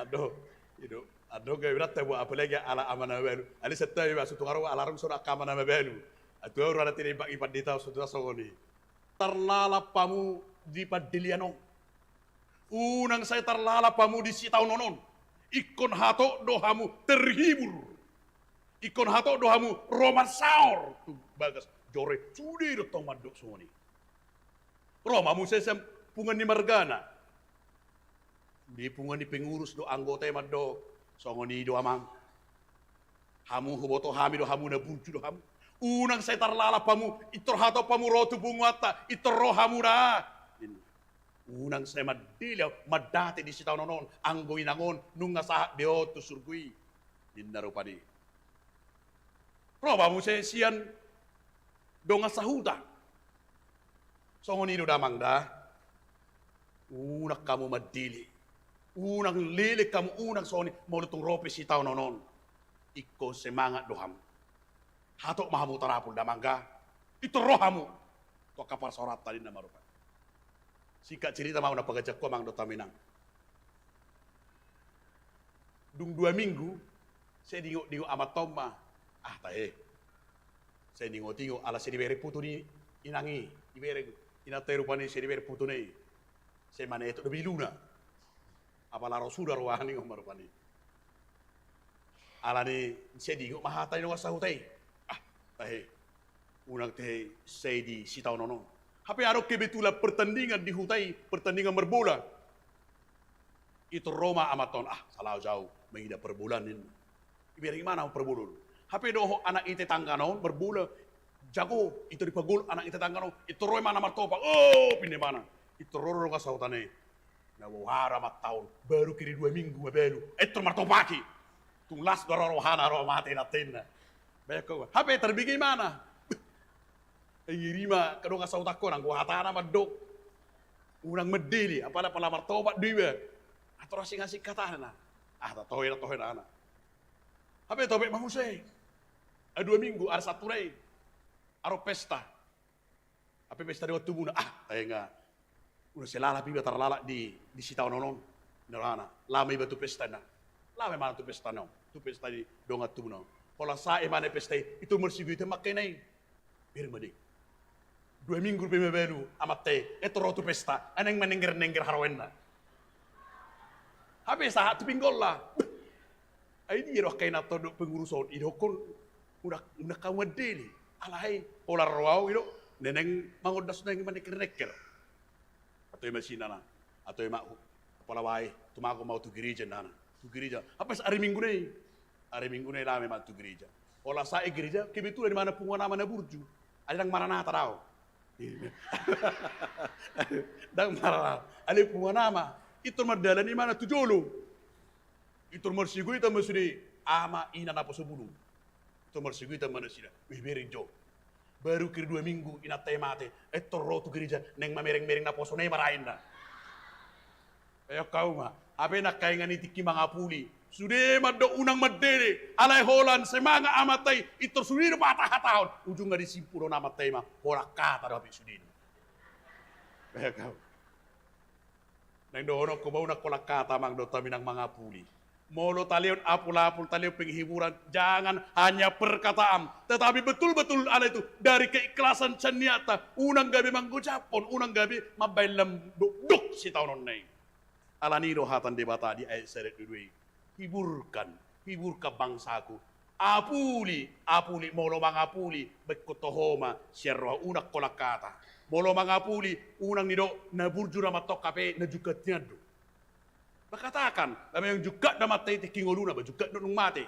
Adong, ido, adong gabe berat tabo, apalagi ala ama na mabalu. Alai santabi ma, so tung adong, ala adong so angka ama na mabalu. Atua ro ala tinembak i pandita, so tung songon i. Tarlalap hamu di pandelian on. Unang sai tarlalap hamu di sitaonon on. Ingkon hatop do hamu terhibur. Ingkon hatop do hamu ro marsaor tu bagas joro i. Sude do tong mandok songon i. Ro ma muse sian punguan ni margana. Di punguan ni pengurus do anggota i mandok. Songon i do amang. Hamu huboto hami do hamu na burju do hamu. Unang sai tarlalap hamu, intor hatop hamu ro tu punguanta, intor ro hamu da. Unang sai mandele, mandate di sitaonon on, anggo inang on, nunga sahat be on tu surgo i. Ninna rupani. Ro ma muse sian dongan sahuta. Songon i do damang da. Unang hamu mandele. Unang leleng hamu, unang songon i, molo tung ro pe sitaonon on. Ingkon semangat do hamu. Hatop ma hamu tarapul damang da. Intor ro hamu. Tu angka parsaoranta ninna ma rupani. Singkat cerita ma, unang pagajakkon amang dohot hamu inang. Dung dua minggu, sai diingot-ingot amanta on ma. Ah, tahe. Sai diingot-ingot, ala sai dibereng putu ni inang i, dibereng. Inanta i rupani sai dibereng putuna i. Sai manetok do be iluna. Apala ro suda rohana i, ninna ma rupani. Alani sai diingot ma hata ni dongan sahuta i. Ah, tahe. Unang tahe sai di sitaonon on. Hape adong kebetulan pertandingan di huta i, pertandingan marbola. Intor ro ma amanta on, ah, sala au jo mangida parbolaan ninna. Dibereng imana parbola on. Hape dohot anak ni tetanggana on marbola, jago, intor dipagol anak ni tetanggana on, intor ro imana martopak, oh, pinda imana. Intor ro dongan sahuta i. Na boha do amanta on, baru kiri dua minggu mabalu, intor martopak i. Tung las do rohana ro mate nantenna. Baen ho, hape tarbege imana. Ai iri ma dongan sahuta on, anggo hatana mandok unang mandele, apala, apala martopak do iba. Ator asing-asing hatana. Ah, tatohe, tatohe na. Hape topet ma muse. Ah, dua minggu, ari Sabtu na i. Adong pesta. Hape pesta di dongan tubuna. Ah, tahe nga. Unang sai lalap iba tarlalap di, di sitaonon on. Ninna rohana. Laho ma iba tu pesta na. Laho ma imana tu pesta na on. Tu pesta ni dongan tubuna on. Holan sae imana pesta i. Intor marsigoi i ma angka ina i. Bereng ma dei. Dua minggu dope mabalu amanta i, intor ro tu pesta, ai naeng manengger-nengger haroena. Hape sahat tu pinggolna. Ai dia do angka ina tondok pengurus on, idokkon, unang, unang hamu mandele. Alai, holan ro au i do, naeng mangondas naeng manengger-nengger. Ato i ma sinana, ato i ma hu, apala bae, tumagon ma au tu gereja ninna. Tu gereja. Hape ari Minggu na i. Ari Minggu na i laho ma imana tu gereja. Holan sae gereja, kebetulan imana punguan ama na burju. Alai ndang Maranata do au. Ndang Maranata. Alai punguan ama. Intor mardalan imana tu jolo. Intor marsigoi i ma sude ama ina naposo bulung. Intor marsigoi i ma nasida. Wih, bereng jo. Baru kiri dua minggu inanta i mate. Intor ro tu gereja, naeng mamereng-mereng naposona i ma ra ninna. Ayo kau ma. Hape nangkaningan i tingki mangapuli. Sude mandok unang mandele. Alai holan semangat amanta i. Intor sude do patah hatahon. Ujungna disimpulhon amanta i ma. Holan hata do hape sude. Ayo kau. Naeng dohononku, ba unang holan hata, amang dohot inang, mangapuli. Molo talehon apul-apul, talehon penghiburan, jangan hanya perkataan, tetapi betul-betul ala itu dari keikhlasan sian niatta, unang gabe manggojaphon, unang gabe mambahen lam dokdok sitaononna i. Alani i do hata ni Debata di ayat sada dua i. Hiburkan, hiburkan bangsaku. Apuli, apuli, molo mangapuli, baen ho tu ho ma sian roha, unang holan hata. Molo mangapuli, unang nidok na burju na mantong hape na jungkat nian do. Ba katakan, ba memang jungkat do amanta i tingki ngoluna, ba jungkat do dung mate.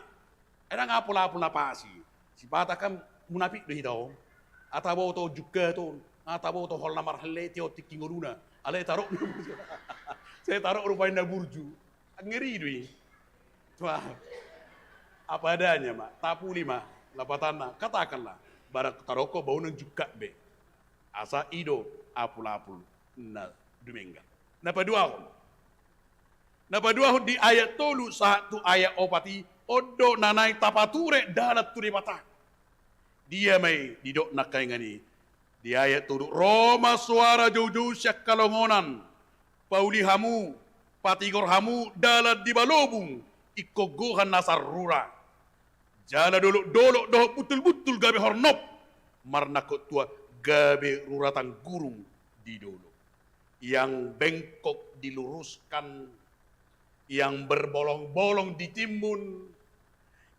Ai ndang apul-apul na pasi. Sipata kan munafik do hita on. Nga taboto jungkat on, nga taboto holan na marhallet i on tingki ngoluna. Alai tarok na burju. Sai tarok rupani na burju. Ngeri do i. Wah. Apa adanya ma, tapuli ma, lapatanna, katakanlah. Barang tarok ho ba unang jungkat be. Asa i do apul-apul na dumenggan. Na paduahon. Na paduahon di ayat tolu sahat tu ayat opat i, on do na naeng tapature dalan tu Debata. Dia ma i didok nangkaningan i, di ayat tolu, ro ma soara joujou sian halongonan, pauli hamu, patigor hamu dalan di balobung, ingkon gohan na sarrura. Jala dolok-dolok dohot buntul-buntul gabe hornop, marnangkok tua gabe rura tanggurung di dolok. Yang bengkok diluruskan, yang berbolong-bolong ditimbun,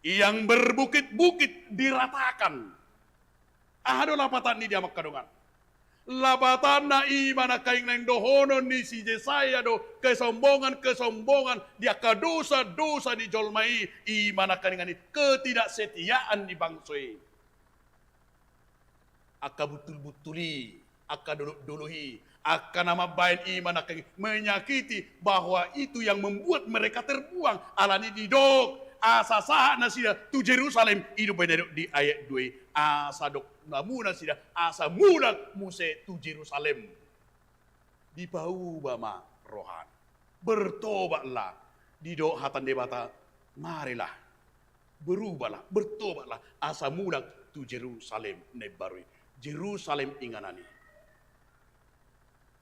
yang berbukit-bukit diratakan. Aha do lapatan ni dia mangkadongan? Lapatanna i ma nangkaning naeng dohonon ni si Jesaya do, kesombongan-kesombongan di angka dosa-dosa ni jolma i, i ma nangkaningan i ketidaksetiaan ni bangso i. Angka buntul-buntul i, angka dolok-dolok i, angka na mambahen i ma nangkaning menyakiti, bahwa itu yang membuat mereka terbuang. Alani didok, asa sahat nasida tu Jerusalem, i do umbahen na didok di ayat dua i, asa dok hamu nasida, asa mulak muse tu Jerusalem. Dipauba ma rohana. Bertobatlah. Didok hata ni Debata, marilah. Berubahlah, bertobatlah. Asa mulak tu Jerusalem na imbaru i. Jerusalem inganan i.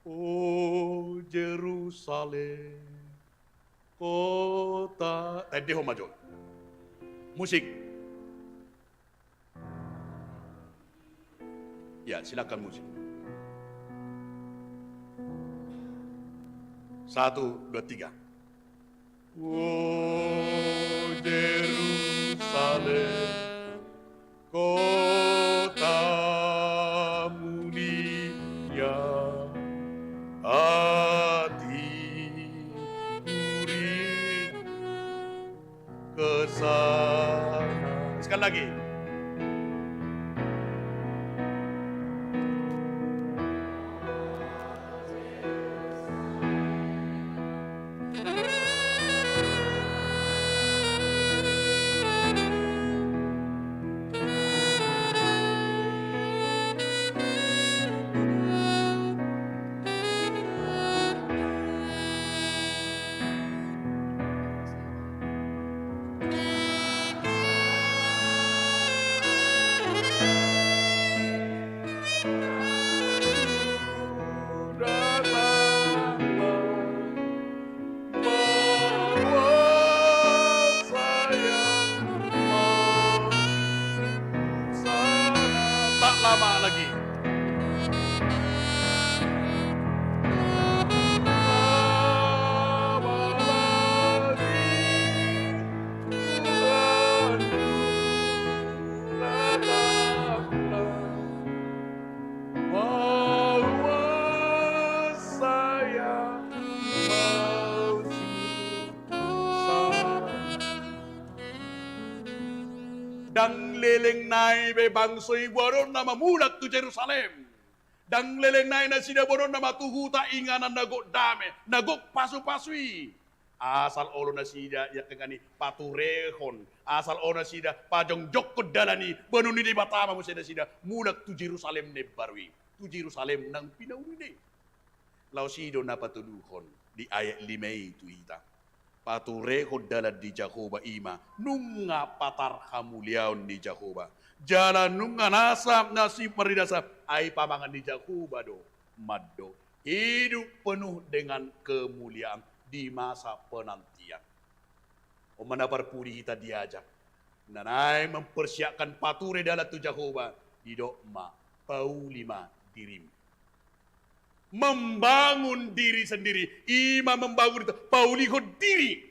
O Jerusalem, kota. Tandehon ma jo. Musik. Ya, silakan musik. Satu, dua, tiga. O Jerusalem, kota mulia, hati dirimu ke sana. Sekali Lagi. Tak lama lagi. Ndang leleng nai be bangso i boanonna mamulak tu Jerusalem. Ndang leleng nai nasida boanonna ma tu huta inganan na gok dame, na gok pasupasu i. Asal olo nasida, ia kengani, paturehon, asal olo nasida pajongjongkon dalan i, boanon ni Debata ma muse nasida mulak tu Jerusalem na imbaru i, tu Jerusalem nang pinaulina i. Laos i do na patoluhon di ayat lima i tu hita. Paturehon dalan ni Jahowa i ma nunga patar hamuliaon ni Jahowa. Jala nunga nasa nasip marnidasa, ai pamangan ni Jahowa do mandok. Hidup penuh dengan kemuliaan di masa penantian. On ma na parpudi hita diajak. Na naeng mempersiapkan pature dalan tu Jahowa, didok ma, pauli ma dirim. Membangun diri sendiri, i ma membangun itu, paulihon diri.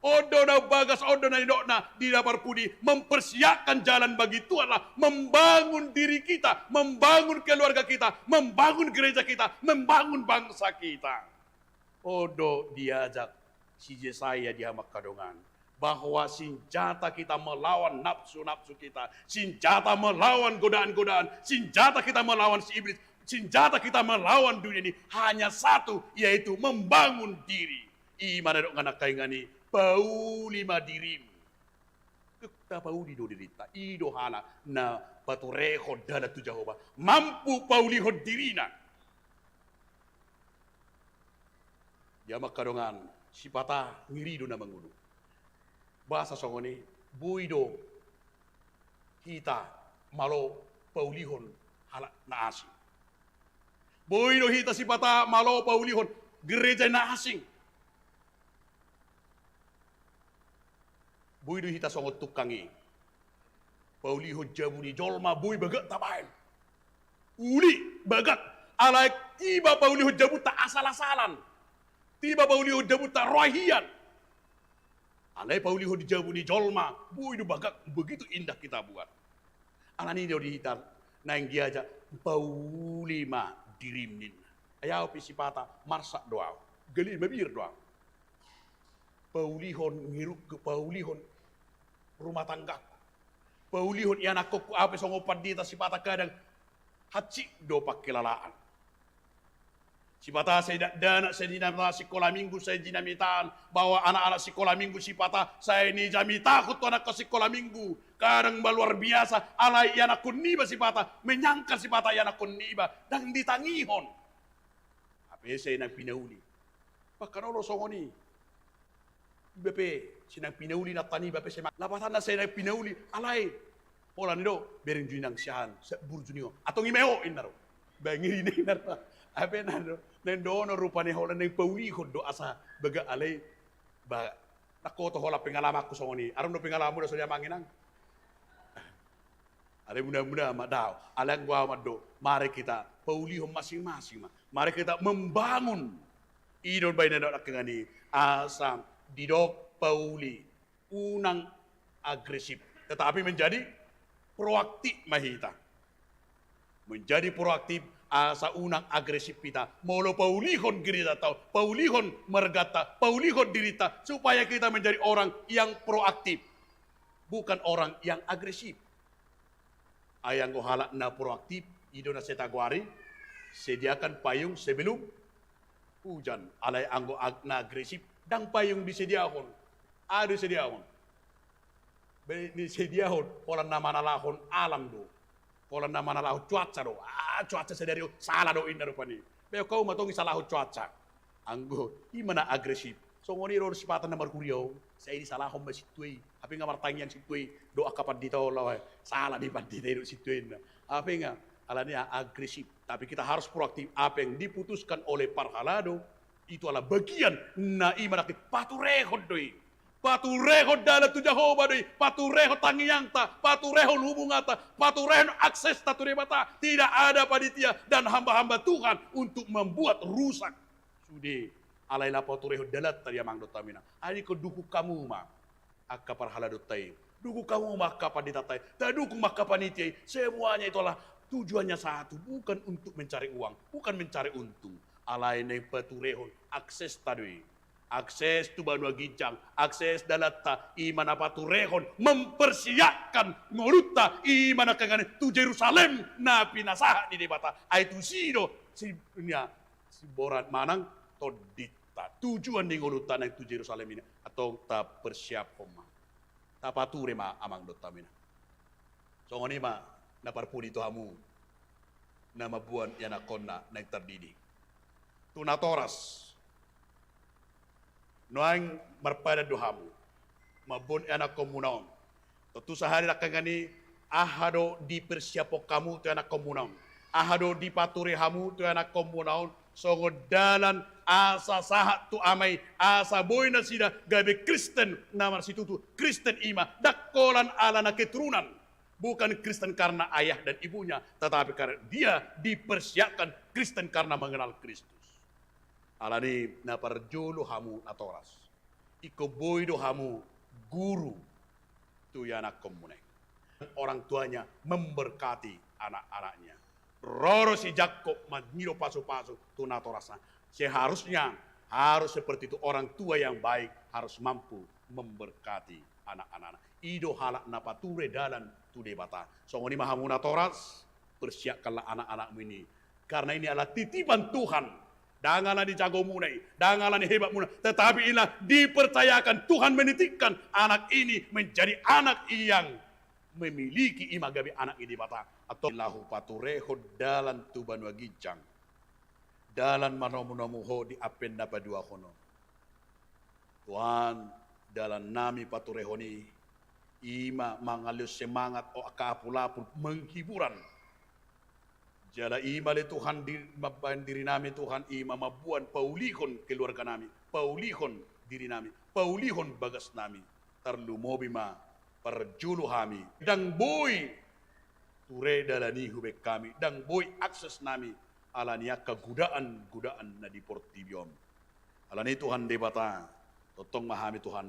On do na umbagas, on do na nidokna di na parpudi, mempersiapkan jalan bagi Tuhan lah, membangun diri kita, membangun keluarga kita, membangun gereja kita, membangun bangsa kita. On do diajak si Jesaya di hamu angka dongan, bahwa senjata kita melawan nafsu-nafsu kita, senjata melawan godaan-godaan, senjata kita melawan si iblis, senjata kita melawan dunia ini hanya satu, yaitu membangun diri. I ma na didok angka ingan i, pauli ma dirim. Tapauli do dirinta, i do halak na paturehon dalan tu Jahowa, mampu paulihon dirina. Di hamu angka dongan, sipata ngeri do na mangolu. Bahasa songon i, boi do hita malo paulihon halak na asing. Boi do hita sipata malo paulihon gereja na asing. Boi do hita songon tungkang i. Paulihon jabu ni jolma boi bagak tabaen. Uli bagak, alai tiba paulihon jabunta asal-asalan. Tiba paulihon jabunta roha hian. Alai paulihon jabu ni jolma, boi do bagak, begitu indah kita buat. Alani do di hita naeng diajak, pauli ma dirim ninna. Ai au pe sipata marsak do au, gale mabiar do au. Paulihon ngiruk, paulihon rumah tanggaku. Paulihon ianakhonku, au pe songon pandita sipata kadang hansit do pangkilalaan. Sipata sai dakdanak, sai jinamitaan sikola minggu, sai jinamitaan bahwa anak-anak sikola minggu sipata, sai nijamitahon tu anakhon sikola minggu. Kadang ba luar biasa, alai ianakhon niba sipata, menyangkal sipata ianakhon niba, ndang ditangihon. Hape sai nang pinauli. Bahkan olo songon i. Iba pe, sai nang pinauli nantan iba pe sai ma-, lapatanna sai nang pinauli, alai. Pola ni do, bereng juni nang siahan, sa-, burju ni o. Antong i ma i o, inna do. Bangiri na inna do. Hape na do, naeng do ono rupani holan naeng paulihon do asa bagak alai. Ba, nangkoto holan pengalamanku songon i. Adong do pengalamanmu da songon i amang inang. Alai mudah-mudahan ma dao. Alai anggo au mandok, mari kita paulihon masing-masing ma. Mari kita membangun. I do baen na didok angka ingan i, asa didok pauli, unang agresif. Tetapi menjadi proaktif ma hita. Menjadi proaktif, asa unang agresif hita. Molo paulihon gerejanta, paulihon marganta, paulihon dirinta, supaya kita menjadi orang yang proaktif. Bukan orang yang agresif. Ai anggo halak na proaktif, i do na sai tagoari, sediakan payung sebelum hujan. Alai anggo ag-, na agresif, ndang payung disediahon. Aha do disediahon? Be-, disediahon, pola na manalahon alam do. Pola na manalahon cuaca do. Ah, cuaca sadari on, sala do inna rupani. Be, hau ma tong disalahon cuaca. Anggo i ma na agresif. Songon i do sipata na marhuria on, sai disalahon ma sintua i. Hape nga martangiang sintua i, do angka pandita on laho, sala di pandita i do sintua i na. Hape nga, alani agresif. Tapi kita harus proaktif. Apa yang diputuskan oleh parhalado, itu adalah bagian na i ma na paturehon do i. Paturehon dalan tu Jahowa do i, paturehon tangiangta, paturehon hubunganta, paturehon aksesta tu Debata. Tidak ada panitia dan hamba-hamba Tuhan untuk membuat rusak. Sude, alai na paturehon dalanta do i amang dohot inang. Ai ingkon dukung hamu ma angka parhaladonta i. Dukung hamu ma angka panditanta i. Tadukung ma angka panitia i. Semuanya itu adalah tujuannya satu, bukan untuk mencari uang, bukan mencari untung. Alai na paturehon aksesta do i. Akses tu banua ginjang, akses dalanta, i ma na paturehon, mempersiapkan ngolunta, i ma na kengani tu Jerusalem na pinasahat ni Debata. Ai tusi do si-, nia, simboran manang tondinta. Tujuan ni ngolunta naeng tu Jerusalem i, antong tapersiaphon ma. Tapature ma amang dohot inang. Songon i ma na parpudi tu hamu na mamboan ianakhonna naeng tardidi. Tu natoras. Nuaeng marpadan do hamu mamboan ianakhonmuna on. Tontu sahali nangkaningan i, aha do dipersiaphon hamu tu ianakhonmuna on? Aha do dipature hamu tu ianakhonmuna on? Songon dalan asa sahat tu Ama i, asa boi nasida gabe Kristen na marsitutu. Kristen i ma, ndang holan alana keturunan. Bukan Kristen karena ayah dan ibunya, tetapi karena dia dipersiapkan Kristen karena mengenal Kristus. Alani na parjolo hamu natoras. Ingkon boi do hamu guru tu ianakhonmuna i. Orang tuanya memberkati anak-anaknya. Ro do si Jakkob mangido pasupasu tu natorasna. Seharusnya, harus seperti itu, orang tua yang baik harus mampu memberkati anak-anaknya. I do halak na pature dalan tu Debata. Songon i ma hamu natoras, persiapkanlah anak-anakmu ini. Karena ini adalah titipan Tuhan. Ndang ala ni jagomuna i, ndang ala ni hebatmuna, tetapi inilah dipercayakan Tuhan menitipkan anak ini menjadi anak yang memiliki, i ma gabe anak ni Debata. Antong laho paturehon dalan tu banua ginjang. Dalan manomunomu Ho di ampen na paduahon on. Tuhan, dalannami paturehon i, i ma mangalehon semangat, o, angka apulapul, menghiburan. Jala i ma ale Tuhan di, mambahen dirinami Tuhan, i ma mamboan paulihon keluarganami, paulihon dirinami, paulihon bagasnami. Tarlumobi ma parjolo hami. Ndang boi ture dalan i hubahen hami, ndang boi aksesnami, alani angka godaan-godaan na di portibi on. Alani Tuhan Debata, tongtong ma hami Tuhan,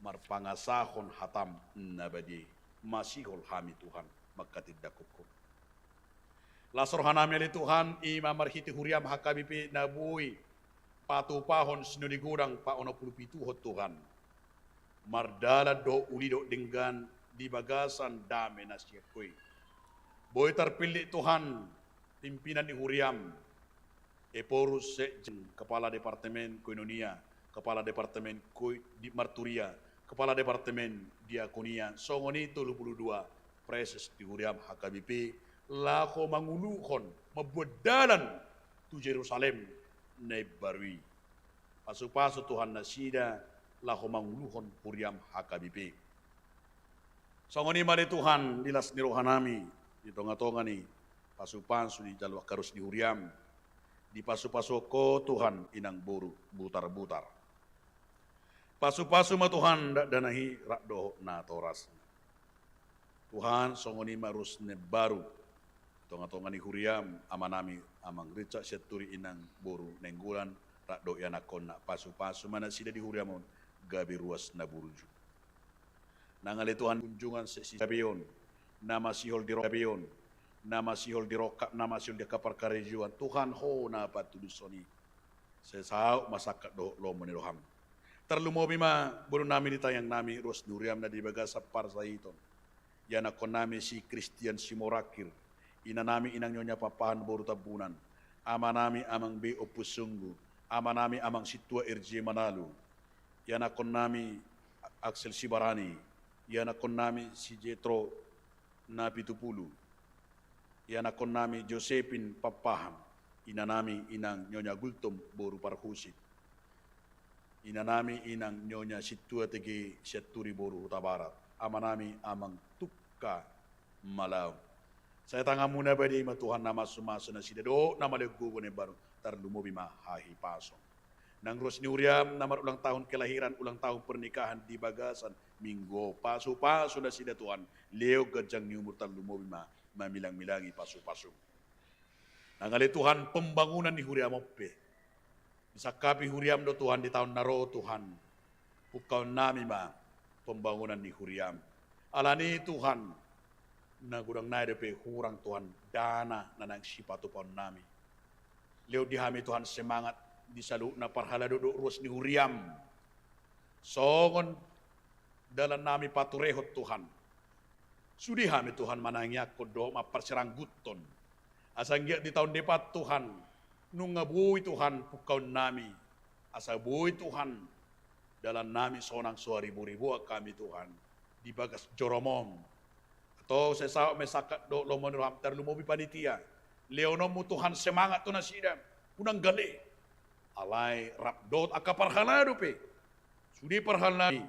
marpangasahon hatam na badia i, masihol hami Tuhan, manghatindanghon Ho. Las rohanami ale Tuhan, i ma marhite huriam H K B P na boi patupahon sinodi godang paonom pulu pituhon Tuhan. Mardalan dohot uli dohot denggan di bagasan dame na sian Ho i. Boi tarpillit Tuhan, pimpinan ni huriam, Ephorus Sekjen, Kepala Departemen Koinonia, Kepala Departemen Koi-, di Marturia, Kepala Departemen Diakonia, songon i tolu pulu dua praeses di huriam H K B P, laho manguluhon, mamboan dalan tu Jerusalem na imbaru i. Pasupasu Tuhan nasida laho manguluhon huriam H K B P. Songon i ma ale Tuhan, di las ni rohanami, di tongatonga ni pasupasu dijalo angka ruas ni huriam, dipasupasuhon Ho Tuhan inang boru Butarbutar. Pasupasu ma Tuhan dakdanak i rap dohot natorasna. Tuhan, songon i ma ruas na imbaru, tongatonga ni huriam, amanami, Amang Richard Sianturi, inang boru Nainggolan, rap dohot ianakhonna, pasupasu ma nasida di huriam on, gabe ruas na burju. Nang ale Tuhan, junjungan sesi gabe on, na masihol di ro-, gabe on, na masihol di rongkap, na masihol di angka parkarejoan, Tuhan, Ho na patudushon i. Sai saut ma sangkap dohot lomo ni roham. Tarlumobi ma boru nami di tangiang nami, ruas ni huriam na di bagasan parsahiton. Ianakkon nami si Christian Simorangkir, ina nami inang Nyonya Papahan boru Tambunan, ama nami amang B Ompusunggu, ama nami amang Sintua R J Manalu, ianakkon nami Axel Sibarani, ianakkon nami si Jetro Napitupulu, ianakkon nami Josephine Papahan, ina nami inang Nyonya Gultom boru Parhusip, ina nami inang Nyonya Sintua T G Sianturi boru Hutabarat, ama nami amang Tukka Malaung. Sai tanganmu na badia i ma Tuhan na mamasu-masu nasida dohot na manggohi na imbaru, tarlumobi ma hahipason. Nang ruas ni huriam na marulang tahun kelahiran, ulang tahun pernikahan di bagasan minggu, pasu-pasu nasida Tuhan, lehon ganjang ni umur, tarlumobi ma mamilang-milangi pasu-pasu. Nang ale Tuhan pembangunan ni huriam on pe, disangkapi huriam do Tuhan di taon na ro Tuhan, pungkaon nami ma pembangunan ni huriam. Alani Tuhan, na godang nai dope hurang Tuhan dana na naeng sipatupaon nami. Lehon di hami Tuhan semangat di saluhutna parhalado dohot ruas ni huriam. Songon dalan nami paturehon Tuhan, sude hami Tuhan manangiangkon dohot mamparserangguthon, asa anggiat di taon depan Tuhan, nunga boi Tuhan pungkaon nami, asa boi Tuhan dalan nami sonang so haribu-ribuan hami Tuhan di bagas jorom on. Antong sai saut ma i sangkap dohot lomo ni roham, tarlumobi panitia. Lehononmu Tuhan semangat tu nasida, unang gale. Alai rap dohot angka parhalado pe, sude parhalado nami,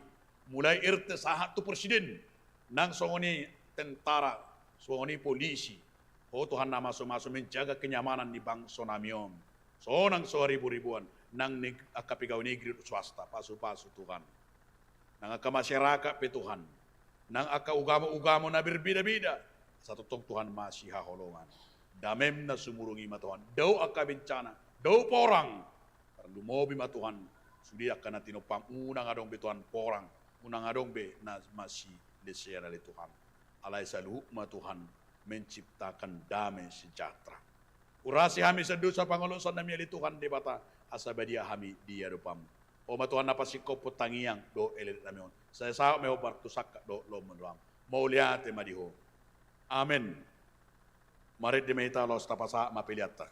mulai R T sahat tu presiden, nang songon i tentara, songon i polisi. Ho Tuhan na mamasu-masu menjaga kenyamanan ni bangso nami on, sonang so haribu-ribuan, nang neg-, angka pegawai negeri dohot swasta, pasu-pasu Tuhan. Nang angka masyarakat pe Tuhan, nang angka ugamo-ugamo na berbeda-beda, asa tongtong Tuhan masihaholongan. Damem na sumurung i ma Tuhan, dao angka bencana, dao porang. Tarlumobi ma Tuhan sude angka na tinompam, unang adong be Tuhan porang, unang adong be na masilesean ale Tuhan. Alai saluhut ma Tuhan menciptakan damai sejahtera. Urasi hami sian dosa pangalaosion nami ale Tuhan Debata, asa badia hami di adopanmu. Ho ma Tuhan na pasingkophon tangiang dohot elek nami on. Sai saut ma i hombar tu sangkap dohot lomo ni roham. Mauliate ma di Ho. Amen. Marende ma hita laos tapasahat ma peleanta.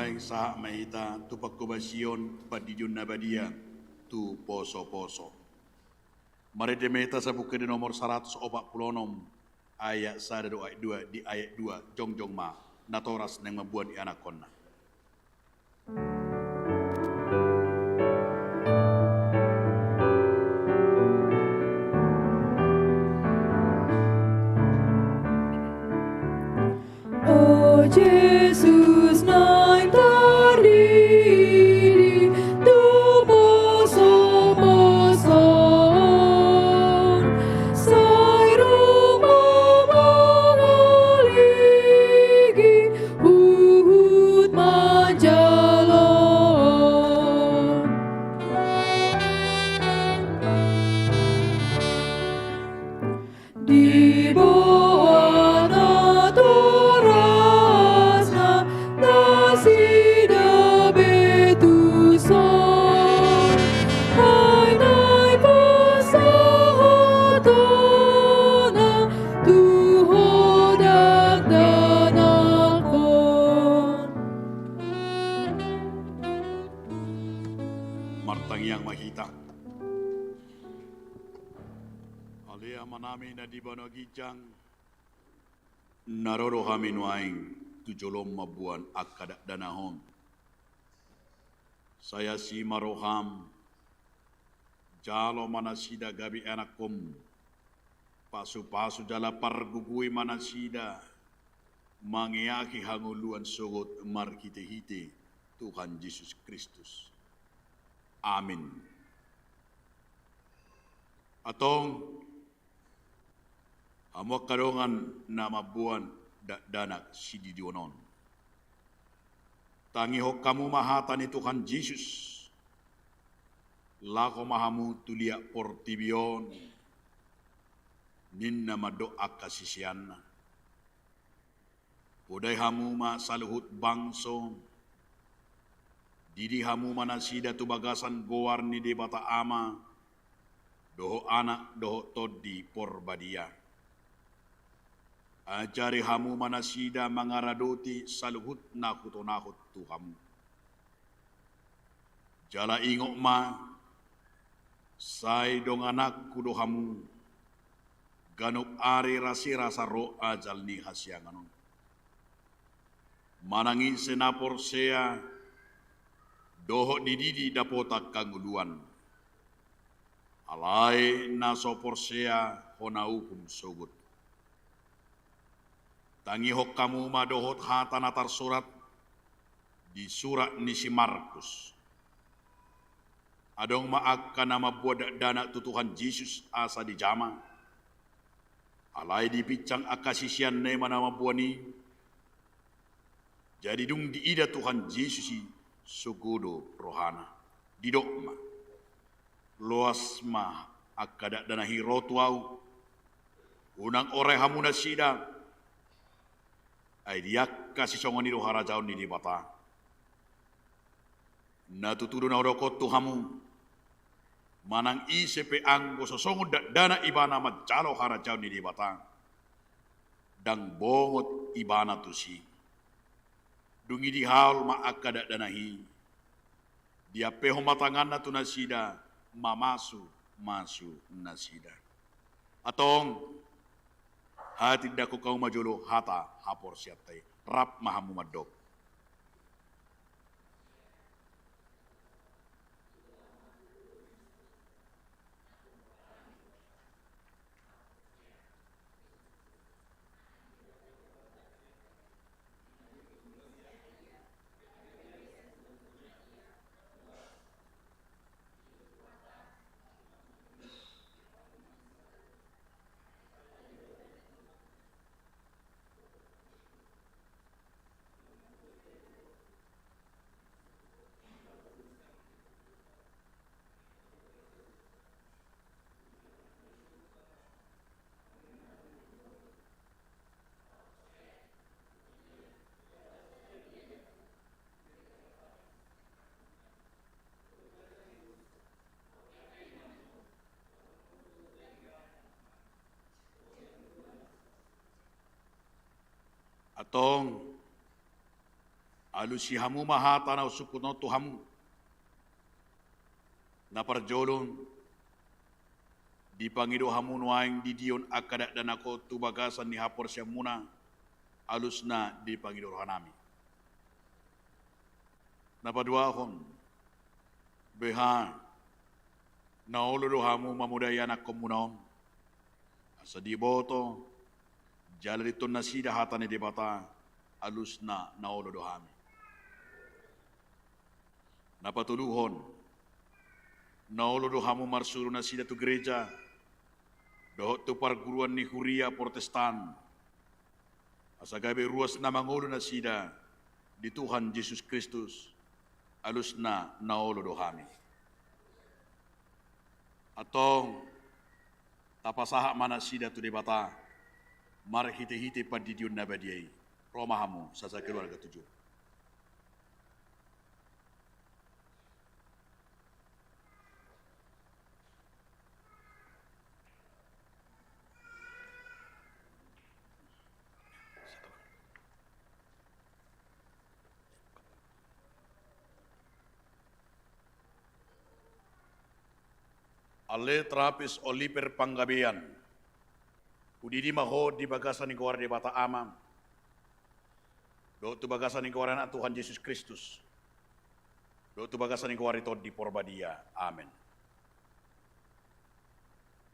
Sahat ma hita tu pangkobasion Pandidion Na Badia tu posoposo. Marende ma hita sa Buku Ende nomor saratus opat pulu onom, ayat sada dohot ayat dua. Di ayat dua jongjong ma natoras naeng mamboan ianakhonna. O Jesus naeng tardidi tu posoposo on, sai ro ma mangaligi huhut manjalo. Diboan natorasna nasida be tuson, ai naeng pasahatonna tu ho dakdanakhon. Martangiang ma hita. Ale Amanami na di banua ginjang, na ro do hami nuaeng tu jolom mamboan angka dakdanak on. Sai asi ma roham, jalo ma nasida gabe ianakhonmu, pasupasu jala pargogoi ma nasida mangeahi hangoluan sogot marhitehite Tuhan Jesus Kristus. Amin. Antong, hamu angka dongan na mamboan dakdanak sididion on, tangihon hamu ma hata ni Tuhan Jesus. Laho ma hamu tu liat portibi on, ninna mandok angka siseanna. Podai hamu ma saluhut bangso, didi hamu ma nasida tu bagasan goar ni Debata Ama, dohot Anak, dohot Tondi Porbadia. Ajari hamu ma nasida mangaradoti saluhut na hutonahon tu hamu. Jala ingot ma, sai dongananku do hamu, ganup ari rasirasa ro ajal ni hasiangan on. Manang ise na porsea, dohot dididi dapotan hangoluan. Alai na so porsea hona uhum sogot. Tangihon hamu ma dohot hata na tarsurat di surat ni si Markus. Adong ma angka na mamboan dakdanak tu Tuhan Jesus asa dijama. Alai dipinsang angka siseanna i ma na mamboan i. Jadi dung diida Tuhan Jesus i, sogo do rohana. Didok ma, loas ma angka dakdanak i ro tu ahu. Unang orai hamu nasida. Ai di angka sisongon i do harajaon ni Debata. Na tutu do na hudok on tu hamu, manang ise pe anggo so songon dakdanak ibana manjalo harajaon ni Debata, ndang bongot ibana tusi. Dung i dihaol ma angka dakdanak i, diampehon ma tanganna tu nasida, mamasumasu nasida. Antong, hatindangkon hamu ma jolo hata haporseaonta i, rap ma hamu mandok. Antong, Alusi hamu ma hata na husungkun on tu hamu. Na parjolo, dipangido hamu nuaeng didion angka dakdanak on tu bagasan ni haporseaonmuna, alusna dipangido rohanami. Na paduahon, beha na olo do hamu mamodai anakkonmuna on, asa diboto jala diingot nasida hata ni Debata, alusna na olo do hami. Na patoluhon, na olo do hamu marsuru nasida tu gereja dohot tu parguruan ni huria Protestan, asa gabe ruas na mangolu nasida di Tuhan Jesus Kristus, alusna na olo do hami. Antong, tapasahat ma nasida tu Debata marhitehite pandidion na badia i. Ro ma hamu sakeluarga tu jolo. Ale Trapis Oliver Panggabean, hudidi ma ho di bagasan ni goar Debata Ama, dohot tu bagasan ni goar ni Anak Tuhan Jesus Kristus, dohot tu bagasan ni goar ni Tondi Porbadia. Amen.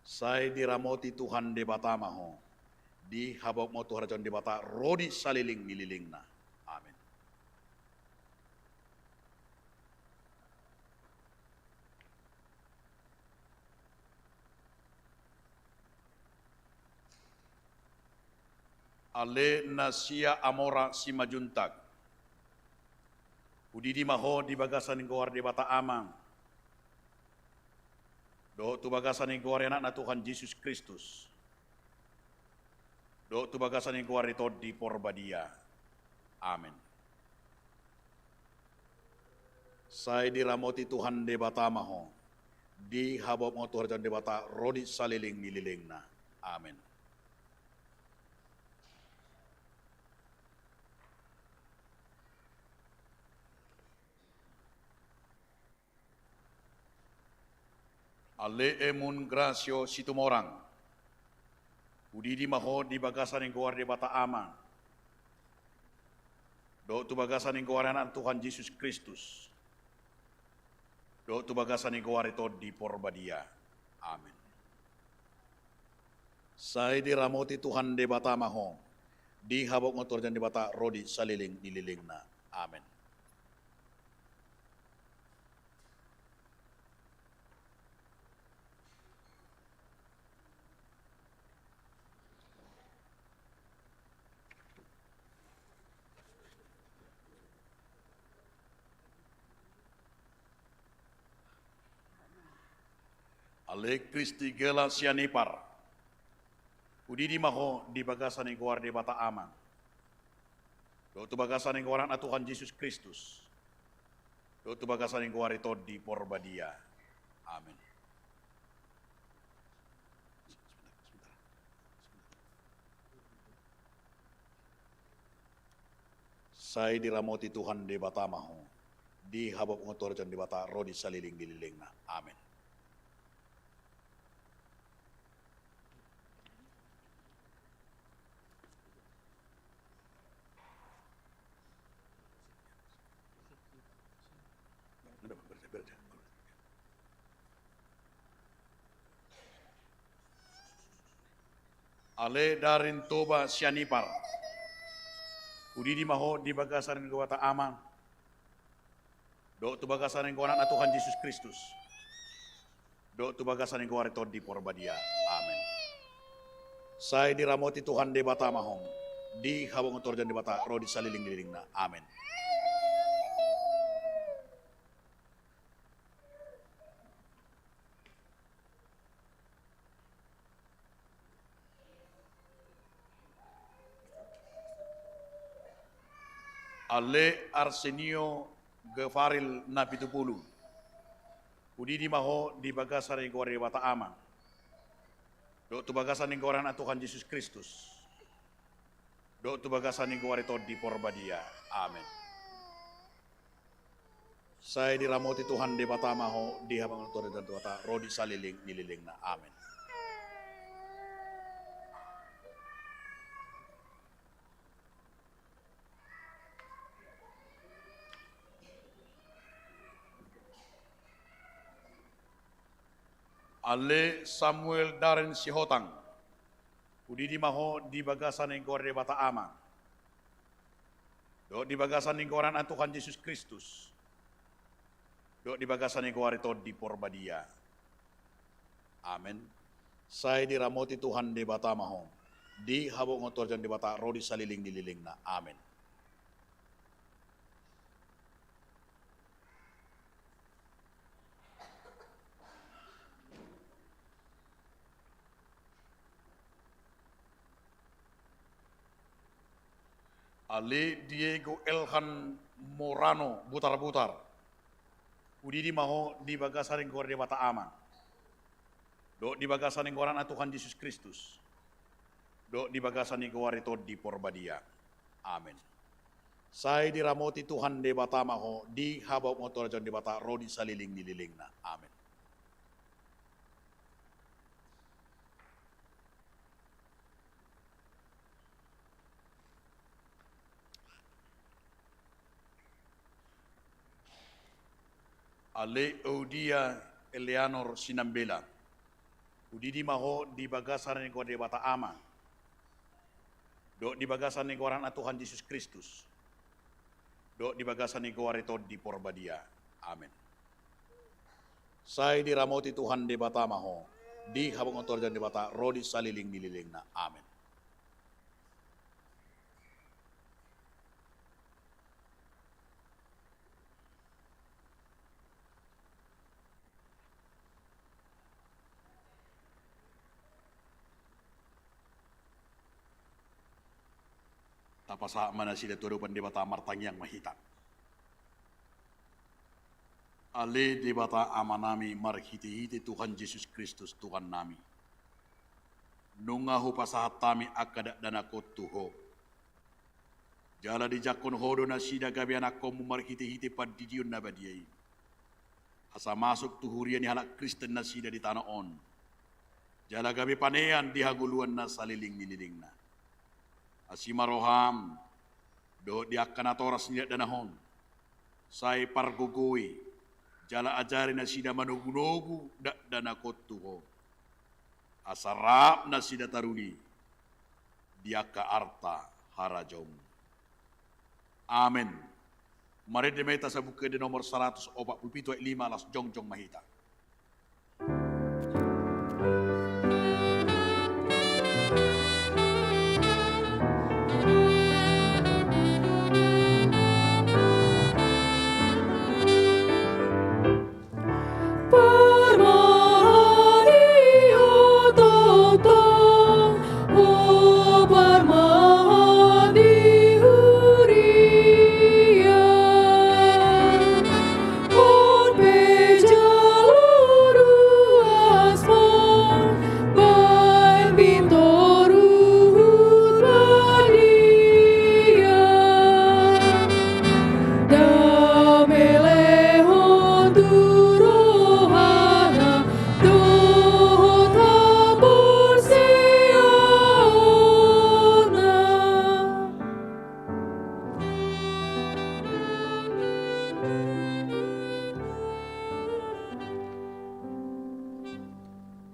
Sai diramoti Tuhan Debata ma ho, dihabot ma ho tu harajaon Debata ro di saleleng ni lelengna. Amen. Ale na sia Amora Simanjuntak, hudidi ma ho di bagasan ni goar Debata Ama, dohot tu bagasan ni goar ni Anakna Tuhan Jesus Kristus, dohot tu bagasan ni goar ni Tondi Porbadia. Amen. Sai diramoti Tuhan Debata ma ho, dihabot ma ho tu harajaon Debata ro di saleleng ni lelengna. Amen. Ale Emun Grasio Situmorang, hudidi ma ho di bagasan ni goar Debata Ama, dohot tu bagasan ni goar ni Anakna Tuhan Jesus Kristus, dohot tu bagasan ni goar ni Tondi Porbadia. Amen. Sai diramoti Tuhan Debata ma ho, dihabot ma ho tu harajaon Debata ro di saleleng ni lelengna. Amen. Ale Kristi Gela Sianipar, hudidi ma ho di bagasan ni goar Debata Ama, dohot tu bagasan ni goar ni Anakna Tuhan Jesus Kristus, dohot tu bagasan ni goar ni Tondi Porbadia. Amen. Sai diramoti Tuhan Debata ma ho, dihabot ma ho tu harajaon Debata ro di saleleng ni lelengna. Amen. Ale Darin Toba Sianipar, hudidi ma ho di bagasan ni goar Debata Ama, dohot tu bagasan ni goar ni Anakna Tuhan Jesus Kristus, dohot tu bagasan ni goar ni Tondi Porbadia. Amen. Sai diramoti Tuhan Debata ma ho, dihabot ma ho tu harajaon Debata ro di saleleng ni lelengna. Amen. Ale Arsenio Gefaril Napitupulu, hudidi ma ho di bagasan ni goar Debata Ama, dohot tu bagasan ni goar ni Anakna Tuhan Jesus Kristus, dohot tu bagasan ni goar ni Tondi Porbadia. Amen. Sai diramoti Tuhan Debata ma ho di habangunan Tuhan Debata, ro di saleleng ni lelengna. Amen. Ale Samuel Daren Sihotang, hudidi ma ho di bagasan ni goar Debata Ama, dohot di bagasan ni goar Anak Tuhan Jesus Kristus, dohot di bagasan ni goar ni Tondi Porbadia. Amen. Sai diramoti Tuhan Debata ma ho di habangunan Tuhan Debata, ro di saleleng ni lelengna. Amen. Ale Diego Elhan Morano Butarbutar, hudidi ma ho di bagasan ni goar Debata Ama, dohot di bagasan ni goar Anak Tuhan Jesus Kristus, dohot di bagasan ni goar ni Tondi Porbadia. Amen. Sai diramoti Tuhan Debata ma ho di habangunan Tuhan Debata, ro di saleleng ni lelengna. Amen. Ale Eudia Eleanor Sinambela, hudidi ma ho di bagasan ni goar Debata Ama, dohot di bagasan ni goar Anak Tuhan Jesus Kristus, dohot di bagasan ni goar ni Tondi Porbadia. Amen. Sai diramoti Tuhan Debata ma ho di habangunan Tuhan Debata, ro di saleleng ni lelengna. Amen. Tapasahat ma nasida tu adopan Debata, martangiang ma hita. Ale Debata Amanami, marhitehite Tuhan Jesus Kristus Tuhannami, nunga hupasahat hami angka dakdanak on tu Ho. Jala dijangkon Ho do nasida gabe anakkonmu marhitehite pandidion na badia i, asa masuk tu huria ni halak Kristen nasida di tano on, jala gabe panean di hangoluan na saleleng ni lelengna. Asi ma roham dohot di angka natoras ni dakdanak on, sai pargogoi jala ajari nasida manogunogu dakdanak on tu Ho, asa rap nasida taruli di angka arta harajaonmu. Amen. Marende ma hita Sabuk Ende nomor saratus opat pulu pitu ayat lima, laos jongjong ma hita.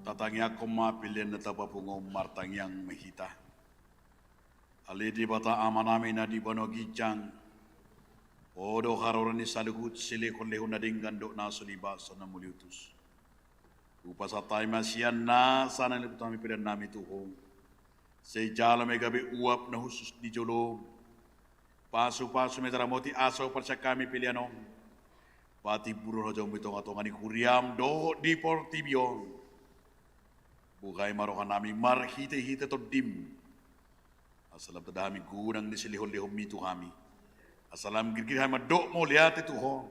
Tatangiangkon ma pelean na tapapungu on, martangiang ma hita. Ale Debata Amanami na di banua ginjang, Ho do haroro ni saluhut silehonlehon na denggan dohot na so libat songon na muliutus. Hupasahat hami ma sian nasa na nilehon hami peleannami tu Ho. Sai jalo ma i gabe uap na hushus di jolom. Pasupasu ma i, ramoti asa huparsian hami pelean on. Patimbulhon hajamu di tongatonga ni huriam dohot di portibi on. Buhai ma rohanami marhitehite Tondim, asa lam tanda hami godang ni silehonlehonmi tu hami, asa lam girgir hami mandok mauliate tu Ho,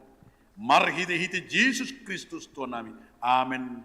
marhitehite Jesus Kristus Tuhannami. Amen.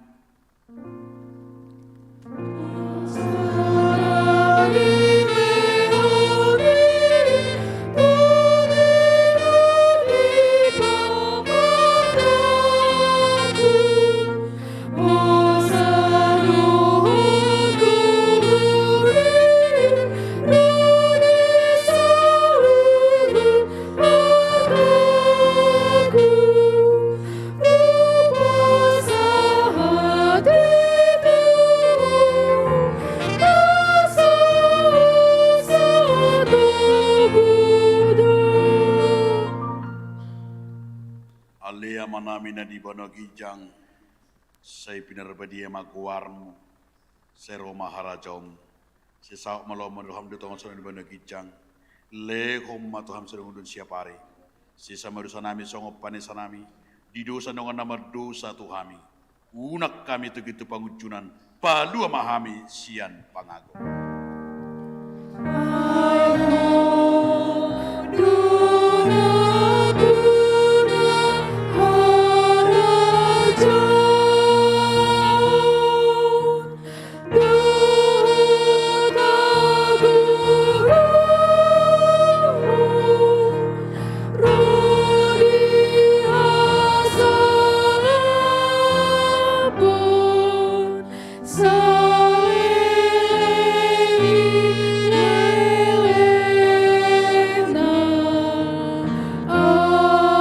Amanami na di banua ginjang, sai pinarbadia ma goarmu, sai ro ma harajaonmu, sai saut ma lomo ni roham di tonga songon na di banua ginjang. Lehon ma tu hami sadari on siapari. Sesa ma dosanami songon panesanami di dosa ni dongan na mardosa tu hami. Unang hami togihon tu pangunjunan, palua ma hami sian pangago. Amen.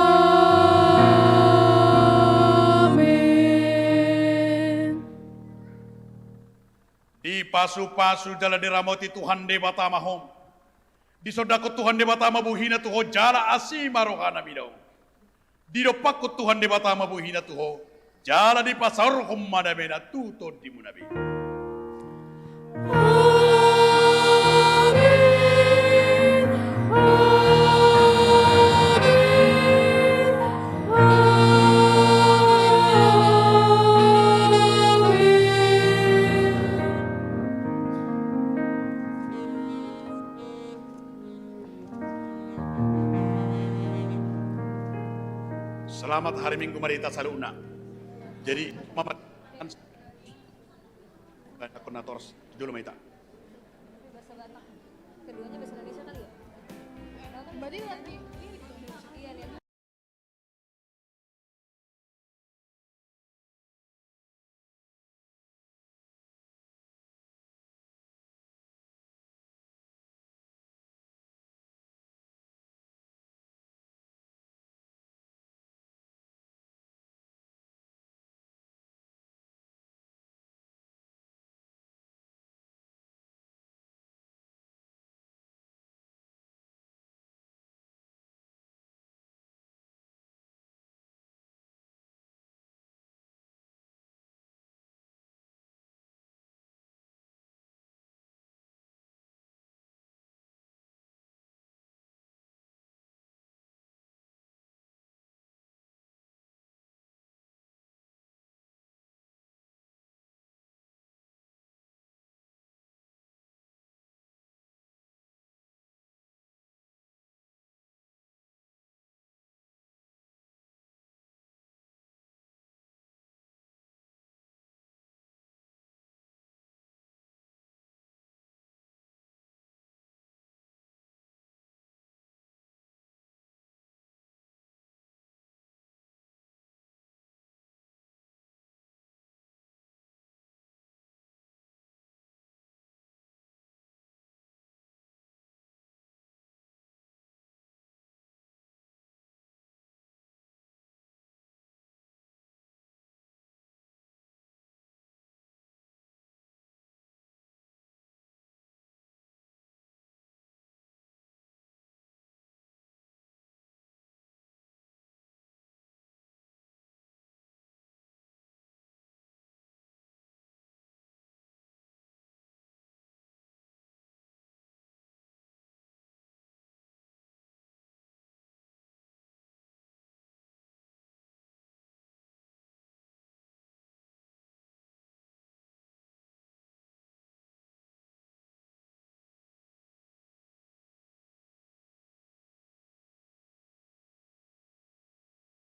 Dipasupasu jala diramoti Tuhan Debata ma ho. Disondangkon Tuhan Debata ma bohina tu ho jala asi ma rohana mida ho. Didompakkon Tuhan Debata ma bohina tu ho jala dipasaorhon ma damena tu tondimuna be. Amen. Amen. Amen. Selamat hari Minggu ma di hita saluhutna. Jadi, mama, koordinator, jolo ma hita. Bahasa Batak. Keduanya bahasa Indonesia kali ya? Berarti lagi